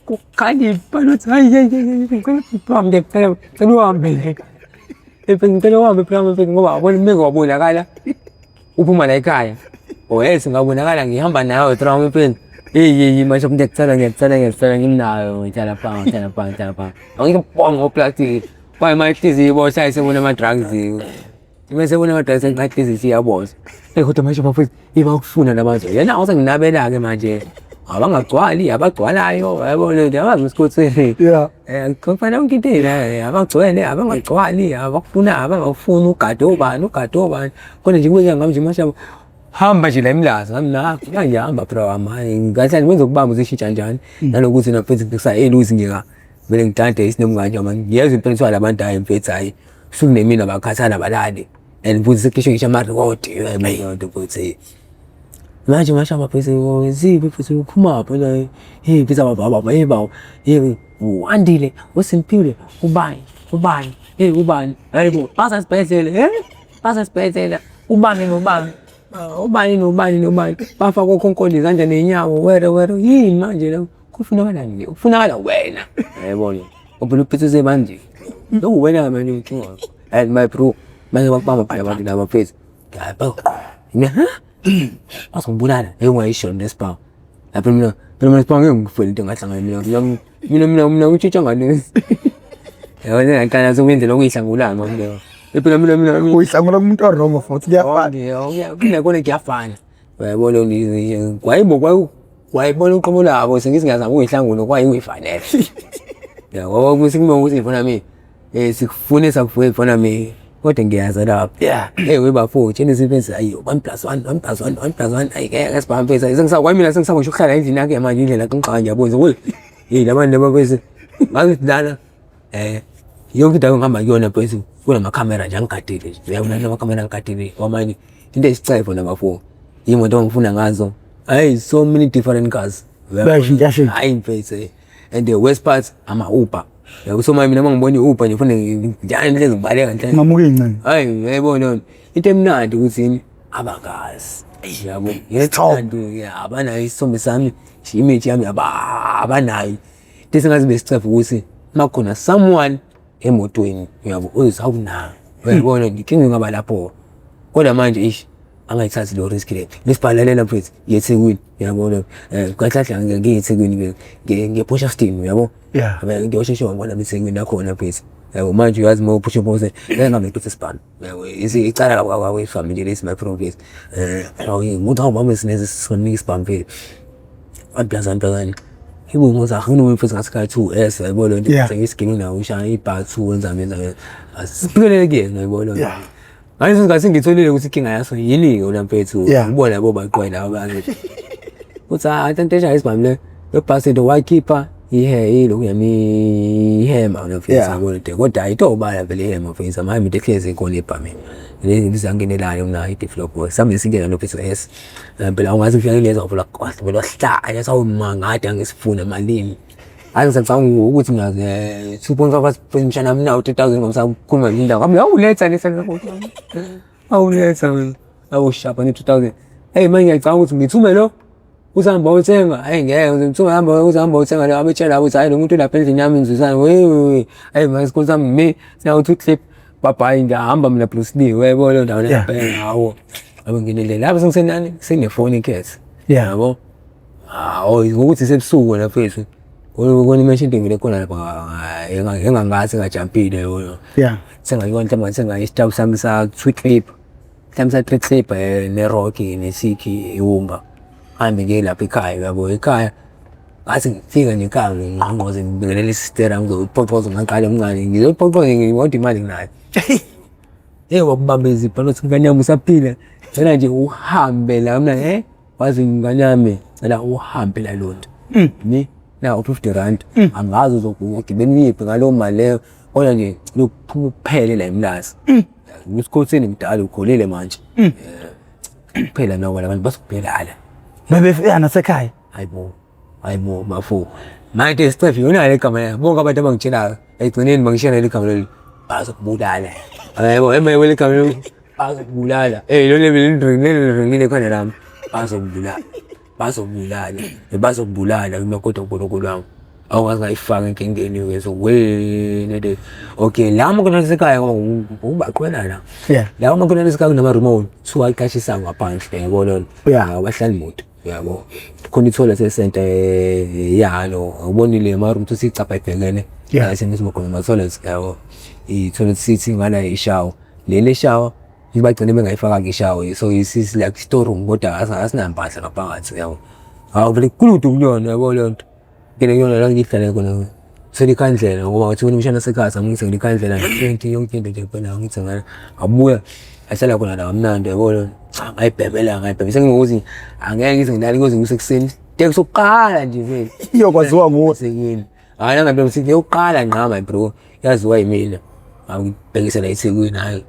Ukhalipha nothi hayi hayi hayi ngicela uhambe ngicela ngicela uhambe nje. Ngicela uhambe phela mfethu ngoba wabona umeke wabonakala uphuma la ekhaya. Oh yes ngabonakala ngihamba nawe tra mfethu. Hey hey manje ngiyakuthanda ngiyakuthanda ngiyakuthanda nginayo ngihlala phansi ngihlala phansi ngihlala phansi. Angikubonga ngoplastic. Kwaye uma inhliziyo ibosha isebona ama-drugs. Bese bona ama-drugs inhliziyo isiyabosha. Hey kodwa manje bafethu ibakufuna labantu. Yena awusenginabela-ke manje. Abangagcwali, abagcwalayo, yabo le abazi isikhothini. Yeah. Kufanele yonke into la, abagcwele, abangagcwali, abakufuna, abangakufuni, ugade obani, ugade obani. Kodwa nje kube ngami nje mashaba hamba nje la eMlazi ngami na ngiyahamba phela wamanje ngathi ngiwenza ukubamba uzishintsha kanjani nanokuthi na mfethu kusa-eluzi ngika vele ngidade isinomngane nje ngiyezwa impela kuthiwa labantu hayi mfethu hayi sukunemina bakhathala balali and futhi sekukhishwe ngisho amarekhodi yonto futhi manje mashaba mfethu ziphi mfethu uphumaphi la hey mfethu ababa hey bawo hey uAndile uSimphiwe ubani ubani hey ubani hayibo basesibhedlela eh basesibhedlela ubani nobani ubani nobani nobani bafa kokhonkolo izandla nenyawo were were yini manje lo kufunakala nje kufunakala wena yayibona uphela uphethe manje lokhu wena manje inkinga and my bro manje bakubamba phela abantu laba mfethu yabo mina ha bazongibulala hey ungayisho nesibhamu lapho mina phela mina sibhamu ngeke ngifele into engahlangana mina mina mina mina ngitshintsha ngalesi yabona ngaqala sokuyindlela okuyihlangula manje phela mina mina Uyihlangula kumuntu o-wrong futhi kuyafana. Kunakona kuyafana uyayibona kwayibo kwayibona uqobo labo sengithi ngiyazama ukuyihlangula kwayiyifanele yabo kuthi kuma ukuthi ngifuna mina sikufune sakufune ngifuna mina kodwa ngiyaza lapho. Yeah. Hey webafo tshena isebenzi ayo 1 plus 1 1 plus 1 1 plus 1 ayi ngeke sibambe sengisakwazi mina sengisakwazi ukuhlala endlini yakhe manje indlela ngixaka ngiyabona we hey labantu laba bese ngathi lana yonke indawo engihamba kuyona bese kunamakhamera nje angigadile nje uyabona amakhamera angigadile kwamanje into eyisicebo nabafo imoto engifuna ngazo hey so many different cars. Bayashintsha. Hayi mfethu and the worst part ama Uber yabo so manje mina mangibona i-Uber nje ngifuna njani nje ngibaleka nje Ngamuka iy'ncane. hayi uyayibona into emnandi ukuthi yini abakazi yabo ngethando abanayo isithombe sami image yami abanayo into esingazi besicefa ukuthi makukhona someone emotweni uyabo oyizawunayo uyayibona inkinga ingaba lapho kodwa manje ish angayithathi lo risk le lesibhalalela mfethu ngiyeThekwini uyabona kahle kahle ngiyeThekwini ngiyePortshepstone uyabo. Yeah. Ngiyosheshe ngibona eThekwini nakhona mfethu yabo manje uyazi uma uphusha phose ngeke ngabe ngiphethe isibhamu yabo icala kwakwe family lesi my province nguthi hawu mama sineze sizonika isibhamu mfethu 1 plus 1 plus 1 ibo ngoza ngino mfethu ngathi ka 2S yayibona lento sengisigini nawo ushaya ibha 2 wenza wenza asiphikelele kuyena yayibona. Yeah. Ngaleso sikhathi ngitholile ukuthi inkinga yaso yini yona mfethu ubona labo baqwela abantu uthi hayi into eshaya isibhamu le lo bastard wakhipha ihe ilokhu yami ihema wena mfethu yabona nto kodwa ayitobala vele ihema mfethu manje into ehlezi ikhona ebhamini lezi bizangenelayo mina i-develop sami singena no mfethu S phela ungathi ufika leza vula kwahle vele wahlala sawumangada ngesifuna malini hayi ngisacabanga ukuthi mina 2.5 mshana mina u-3000 ngomsakhuluma indaba ngami awuletha lesa awuletha mina awushapa ne-2000 hey manje ngiyacabanga ukuthi ngithume lo uzahamba uthenga hayi ngeke ngithume hamba uzahamba uthenga lo abetshela ukuthi hayi lo muntu lapha endlini yami ngizwisana we hayi manje isikole sami mi sinawo two clip babhayi ngiyahamba mina Bruce Lee uyayibona leyo ndawo leyo hawo abe nginele lapho sengisenani senginefoni ikhethe yabo hawo ngokuthi sebusuku wena mfethu kona imesha into ngile khona lapha engangathi ngajampile yona. Yeah. Sengayibona mhlawumbe ngathi isitawu sami sa two clip mhlawumbe sa three clip ne-rock nesiki iwumba hambe ngiye lapha ekhaya uyabo ekhaya ngathi ngifika nje ekhaya ngingqongqoze ngibingelele isistera ngizophoqoza ngaqala omncane ngizophoqoza ngikodwa imali nginayo. Hey wakubamba izipho lothi mngani yami usaphila cela nje uhambe la mina wazi mngani yami cela uhambe la lonto ni na u-50 rand angazi uzogibela uyiphi ngalowo mali leyo kodwa nje lokuphuma kuphele la eMlazi usikhotheni mdala ukhulile manje kuphela nawo labantu basukubhelala Bebefika nasekhaya. hayibo hayibo bafo manje isicefe yona le gama leyo bonke abantu abangitshelayo ekugcineni bangishela leli gama leli bazokubulala yebo ema leli gama leli bazokubulala eh lo leli leli ringile khona lami bazokubulala. Bazobulala, bazokubulala mina kodwa uNkulunkulu wami. Awungaze ngayifaka enkingeni wezwe wena le. Okay, la makhono asekhaya ngoba ubaqwela la. La makhono asekhaya kunama remote, kuthiwa iqashisa ngaphandle yabo lona. Abahlali muntu. Yabo. Khona i-toilet esenta yalo, awubonile ama-room ukuthi icabha ibhekene. Sengizwa khona ama-toilet yabo. I-toilet seat ngala ishawa. Leli eshawa bagcine bengayifakanga ishawa so it's like storeroom kodwa asinampahla ngaphakathi yabo. Hawu vele kukude kuyona yabo leyo nto. Ngene kuyona la ngihlale khona. Ngithole ikhandlela ngoba ngathi umshana wasekhaya ngithengele ikhandlela nje yonke into nje phela ngithengela. Ngabuya ngahlala khona la kamnandi yabo leyo nto. Cha ngayibhemela ngayibhemela sengingokuthi angeke ngize ngilale kuze kuse ekuseni. Tekisi sokuqala nje vele. Iyokwaziwa nguwe. Esekini. Hhayi nangabe ngithi yokuqala ngqa my bro yaziwa yimina. Angibhekise la eThekwini hhayi.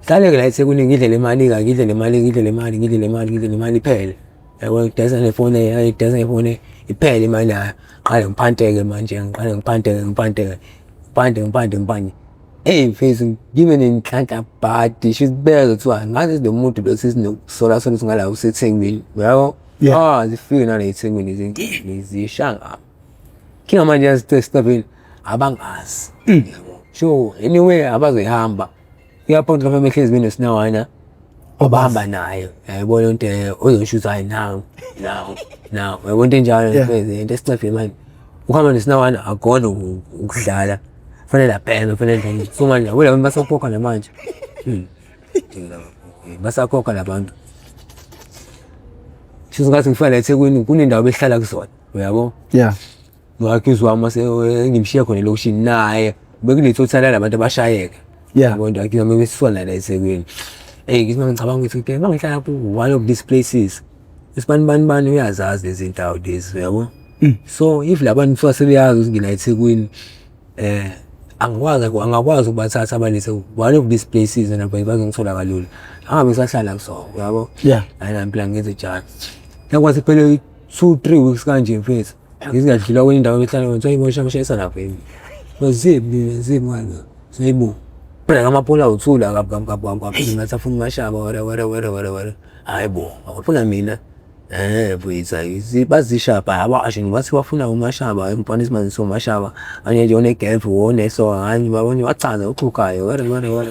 Hlaleke la eThekwini ngidle le mali-ke ngidle le mali ngidle le mali ngidle le mali ngidle le mali iphele. Yabo ngidayisa nefoni ngidayisa ngefoni iphele imali yayo. Ngiqale ngiphanteke manje ngiqale ngiphanteke ngiphanteke ngiphante ngiphante ngiphante. Eyi mfethu ngibe nenhlanhla bhadi shuthi bezwa kuthiwa ngathi lo muntu lo sesinokusola sola ukuthi ngala useThekwini uyabo? Ah zifike nala eThekwini zisha ngami. Kinga manje yazi abangazi. Sure anyway abazoyihamba. Uyabona lapha behlezi benosinawana obahamba naye yayibona into leyo uzosho ukuthi hayi nawu nawu nawu yayibona into enjalo into esicefile manje ukuhamba nesinawana akukona ukudlala fanele abheme fanele njani so manje yabo labantu basakhokha namanje basakhokha labantu shuthi ngathi ngifika la eThekwini kunendawo behlala kuzona uyabo yeah Ngakhe wami mase ngimshiya khona elokishini naye bekunethothana labantu abashayeka. Yeah. Yabo nje akhe nami besisona la eThekwini. Ey ngithi mangicabanga ukuthi okay mangihlala ku one of these places. Isibani bani bani uyazazi lezi ndawo lezi uyabo. So if labantu kuthiwa sebeyazi ukuthi ngila eThekwini eh angikwazi angakwazi ukubathatha abalise one of these places and bazongithola kalula. Angabe ngisahlala kusona uyabo. Yeah. Hayi nami phela ngenze njalo. Yakwazi kuphele 2 3 weeks kanje mfethu. Ngizingadlula kwenye indawo ehlala kwenza ayibosha mshayisa lapha yini. Ziphi ziphi manje? Seyibo. Phela ngamapola uthula kabi kabi kabi kabi kabi ngathi afuna umashaba wara wara wara wara wara. Hayibo, awufuna mina. Eh mfethu ayi bazishapha abasho nje bathi bafuna umashaba umfana isimanje somashaba. Anye nje one-gap woneso hayi babona wachaza uxhugayo wara wara wara.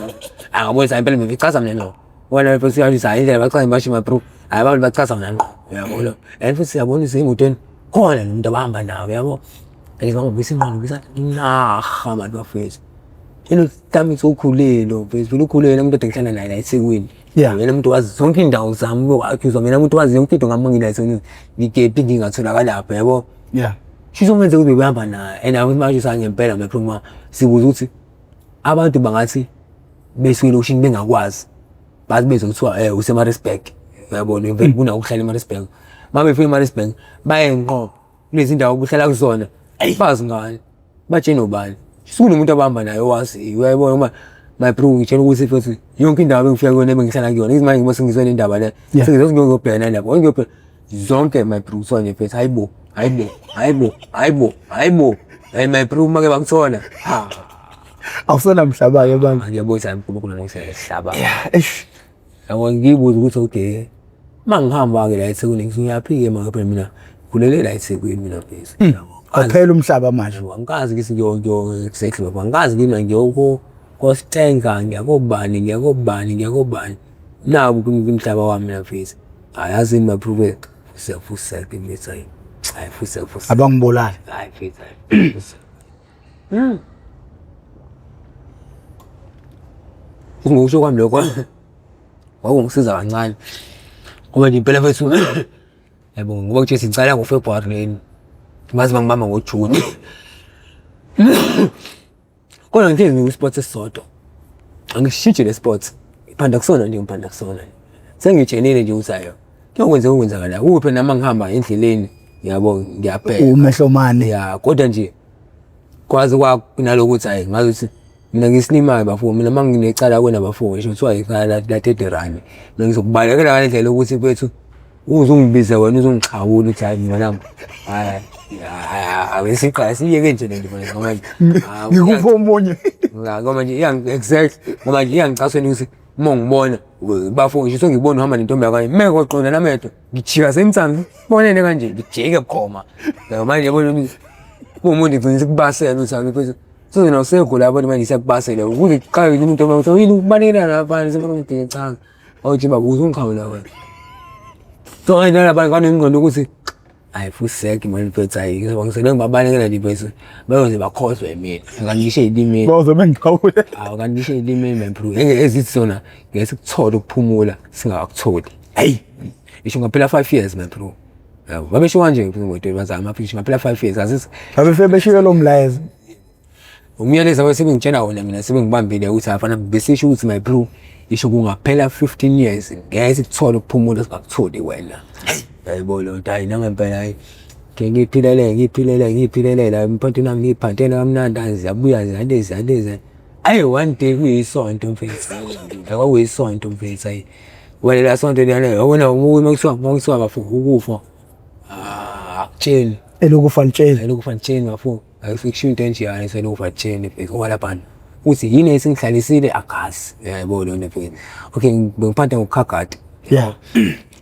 Angabona impela mina ichaza mina ngqo. Wena mfethu uyalisa indlela bachaza basho ma bro. Hayi abantu bachaza mina ngqo. Uyabona? And futhi siyabona izimotweni khona lo muntu abahamba nawo uyabo. Ngizwa ngibuyisa ingqondo ngibuyisa naha abantu bafethu. Yena mhlawumbe ukhulile mfethu vele ukhulile umuntu ade ngihlala naye la eThekwini. Yena umuntu wazi zonke iy'ndawo zami wa-accuse mina umuntu wazi yonke into ngami ngila eThekwini. Ngikephi ngingatholakalaphi yabo. Shuthi omenze kube behamba naye and akuthi manje usangempela ngiyaphuma sibuza ukuthi abantu bangathi besuke elokishini bengakwazi bazi bezwe kuthiwa useMaritzburg uyabona vele kunakuhlala eMaritzburg. Uma befika eMaritzburg baye ngqo kulezi ndawo obuhlala kuzona bazi ngani batshene ubani sekunomuntu abahamba naye owaziyo uyayibona uma my bro ngitshela ukuthi futhi yonke indawo ebengifika kuyona ebengihlala kuyona ngithi manje ngoba sengizwe le ndaba le sengizothi ngiyobhekana lapho ngiyobheka zonke my bro kuthiwa nje mfethu hayibo hayibo hayibo hayibo hayibo hey my bro uma ke bakuthola ha Awusenamhlaba-ke manje. Ngiyabona ukuthi uNkulunkulu ngisehlaba. Yeah, eish. Yabo ngiyibuza ukuthi okay uma ngihamba-ke la eThekwini ngiyaphi-ke manje phela mina ngikhulele la eThekwini mina mfethu. Yabo. Kwaphela umhlaba manje. Yabo, angikazi ngithi exactly baba angikazi kimi ngiyoko koStenga ngiyakobani ngiyakobani ngiyakobani naku umhlaba wami mina mfethu. Hayi yazi my prove siyafuseka mfethu hayi. Hayi fuseka fuseka. Abangibulali. Hayi mfethu hayi. Fuseka. Ngokusho kwami lokho kwakungisiza kancane ngoba nje impela mfethu yabo ngoba kuthe sicala ngoFebruary leni baze bangibamba ngoJuni kodwa ngithe ngikwi-sport esisodwa angishintshi le sport ngiphanda kusona nje ngiphanda kusona sengitshenile nje ukuthi ayo kuyokwenzeka okwenzakalayo kuphi nami ngihamba endleleni yabo ngiyabheka Umehlomane. Ya kodwa nje kwaze kwakunalokuthi hayi ngazi ukuthi mina ngisilimayo bafo mina uma nginecala kwena bafo ngisho kuthiwa icala la 30 rand mina ngizokubalekela ngale ndlela yokuthi mfethu uze ungibize wena uzongixhawula ukuthi hayi mina hayi hayi siqala siyeke nje lento manje ngoba Ngikupha omunye. ngoba nje exactly ngoba nje iyangicasula ukuthi Uma ngibona bafo ngisho sengibona uhamba nentombi yakanye meko qonda namehlo ngijika same time bonene kanje ngijike bukhoma. Yabo manje yabona umuntu ngigcina sikubasela ukuthi angiphethe sozona usekho lapho manje siyakubasela ukuze kuqale umuntu othi yini ukubalekela lapha sebengidinga cha awuthi baba uzongikhawula wena. So manje nalaba banengqondo ukuthi hayi fusek mani mfethu hayi ngisele ngibabalekela nje mfethu bayoze bakhohlwe mina ngangisho elimini Bayoze bengikhawule. Awu kanti elimini man bro ngeke ezithi sona ngeke sikuthole ukuphumula singakutholi hey isho ngaphela 5 years man bro yabo babesho kanje ngokuthi bazama amaphilisi ngaphela 5 years azisi Babefike beshiye lo mlayezo. Umyalezo abe sebengitshela wona mina sebengibambile ukuthi afana besisho ukuthi my bro isho kungaphela 15 years ngeke sikuthole ukuphumula singakutholi wena. Yayibona leyo nto hayi nangempela hayi ke ngiphilele ngiphilele ngiphilele la mphathi nami ngiphantela kamnandi hayi ziyabuya ziyalezi ziyalezi. Ayi one day kuyisonto mfethu. Kwakuyisonto mfethu hayi. Wena la sonto liyana yabona uma kuthiwa uma kuthiwa bafo ukufa. Ah akutsheli. Elokufa litsheli. Elokufa litsheli bafo. Ayifiksha into enjeyana selokhu vatsheni mfethu ngoba laphana uthi yini esingihlalisile akazi yabo lona mfethu. Okay bengiphatha ngokukhagada.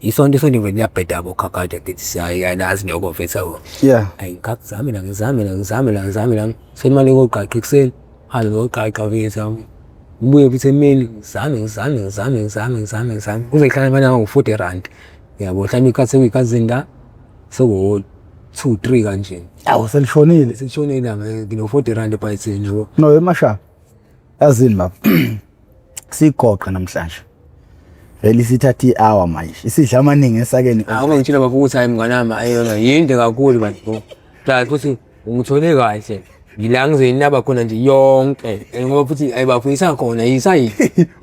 Isonto isonto vele liyabheda yabo khagada ngithi siyayalazi lokho mfethu yabo. Ayi ngikuzame la ngizame la ngizame la ngizame la selimane koqaqa ekuseni hambe ngoqaqa mfethu yabo. Ngibuye futhi emini ngizame ngizame ngizame ngizame ngizame ngizame kuze kuhlale imali yangu-40 rand. Yabo mhlawumbe ikhathi sekuyikhathi zinda sekuwo 2 3 kanje. Awu selishonile. Selishonile ilanga ngino-40 rand ebhayithini nje. No emasha. Yazini baba. Sigoqa namhlanje. Vele isithatha i-hour manje. Isidla amaningi esakeni. Awuke ngitshela bafo ukuthi hayi mngani wami ayona yinde kakhulu bantu. Plus futhi ungithole kahle. Ngila ngizoyinaba khona nje yonke ngoba futhi ayibafundisa khona yisayi.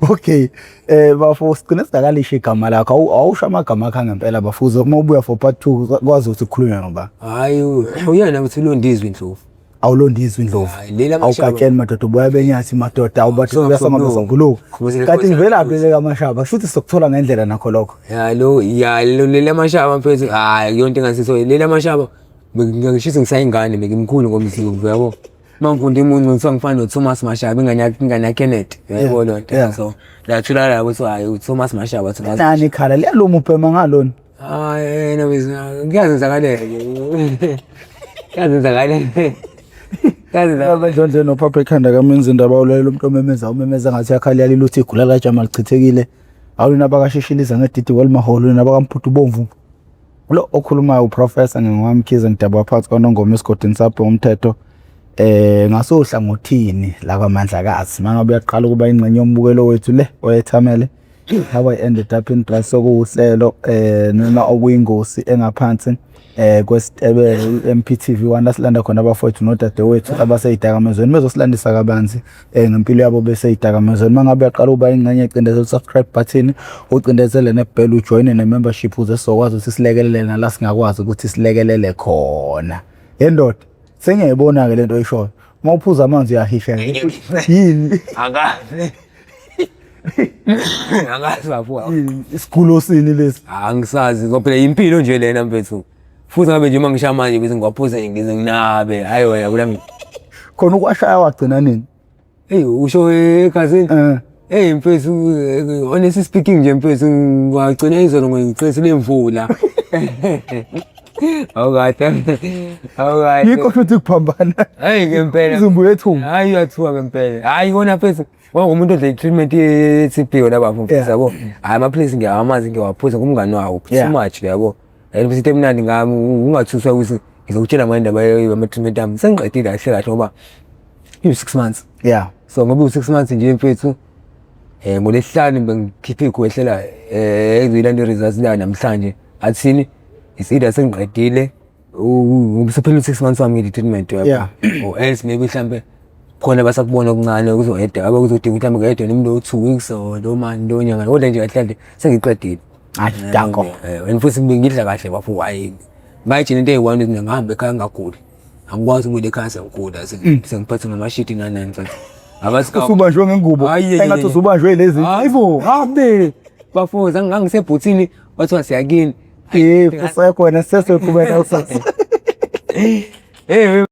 Okay. Bafo sigcine singakalisho igama lakho. Awusho amagama akho angempela bafuze uma ubuya for part 2 kwazi ukuthi kukhulunywa ngoba. Hayi uyena ukuthi ulondizwe indlovu. Awulondizwe indlovu. Hayi lela mashaba. Awugatsheni madoda ubuya benyathi madoda awubathi So, uyasonga so, no. besombuluko. Khumuzile Kanti futhi. ngivelaphi le kamashaba? Shuthi sokuthola ngendlela nakho lokho. Ya lo ya lo lela mashaba mfethu hayi yonke ingasiso lela mashaba ngishisa ngisayingane bengimkhulu ngomzimba yabo. Uma ngifunda imuncu ngithiwa ngifana noThomas Mashaba ingane ingane yaKenneth yabo lo nto so la thula la ukuthi hayi uThomas Mashaba Thomas. Nani ikhala liyaluma ubhema ngalona. Hayi yena kuyazenzakalela. Kuyazenzakalela. Kuyazenzakalela. Abadlondle nophapha ekhanda kamenzi indaba awulalela umuntu omemeza umemeza ngathi yakhala yalila uthi igula lajama lichithekile. Awulina bakashishiliza ngedidi walimaholo nabakamphuthu bomvu. Lo okhulumayo uProfessor ngingowamkhize ngidabuka phakathi kwaNongoma esigodini sapho ngomthetho ngasohlangothini la kwaMandlakazi. Mangabe uyaqala ukuba ingxenye yombukelo wethu le oyethamele How I Ended Up in Drugs okuwuhlelo noma okuyingosi engaphansi kwesitebele i-MPTV 1 lasilanda khona abafowethu nodadewethu abaseyidakamizweni bezosilandisa kabanzi ngempilo yabo beseyidakamizweni. Mangabe uyaqala ukuba ingxenye cindezela u-subscribe button ucindezele nebhelu ujoyine ne-membership ukuze sizokwazi ukuthi silekelele nala singakwazi ukuthi silekelele khona. Yendoda sengiyayibona-ke lento oyishoyo. Uma uphuza amanzi uyahisheka. Yini? Akazi. Angazi bafo. Isigulo sini lesi? Angisazi ngoba phela impilo nje lena mfethu. Futhi ngabe nje uma ngisha manje bese ngiwaphuza nje ngize nginabe. Hayi wena kula. Khona ukwashaya wagcina nini? Hey usho ekhazini. Hey mfethu honestly speaking nje mfethu ngwagcina izolo ngiqinisile imvula. Awukahle. Awukahle. Yikho futhi kuphambana. Hayi ngempela. Umzimba uyethuka. Hayi uyathuka ngempela. Hayi kona mfethu wangumuntu odla i-treatment ye-TB wena bafo mfethu yabo. Hayi amaphilisi ngiyawamazi ngiyawaphuza ngumngani wawo too much yabo. And futhi into emnandi ngami ungathuswa ukuthi ngizokutshela manje indaba yama-treatment ami. Sengiqedile kahle kahle ngoba iwu-6 months. So ngoba iwu-6 months nje mfethu ngolesihlanu bengikhiphe ikhwehlela ezoyilanda i-results layo namhlanje. Athini it's either sengiqedile usuphela u-6 months wami nge-treatment yabo. Or else maybe mhlambe khona basakubona okuncane kuzoheda abe kuzodinga ukuthi mhlambe ngedwa noma lo 2 weeks or lo mani lo nyanga kodwa nje kahle kahle sengiqedile. Hayi danko. And futhi ngidla kahle bafo hayi ngayijina into eyi-one ukuthi ngihamba ekhaya ngingaguli. Angikwazi ukubuyela ekhaya sengigula sengiphathwe ngamashiti nani nani mfethu. Usubanjwe ngengubo. Engathi usubanjwe lezi. Hayi bo, habe. Bafo ngangisebhuthini wathiwa siyakini. Yebo, usekhona seseqhubeka usasa. Hey.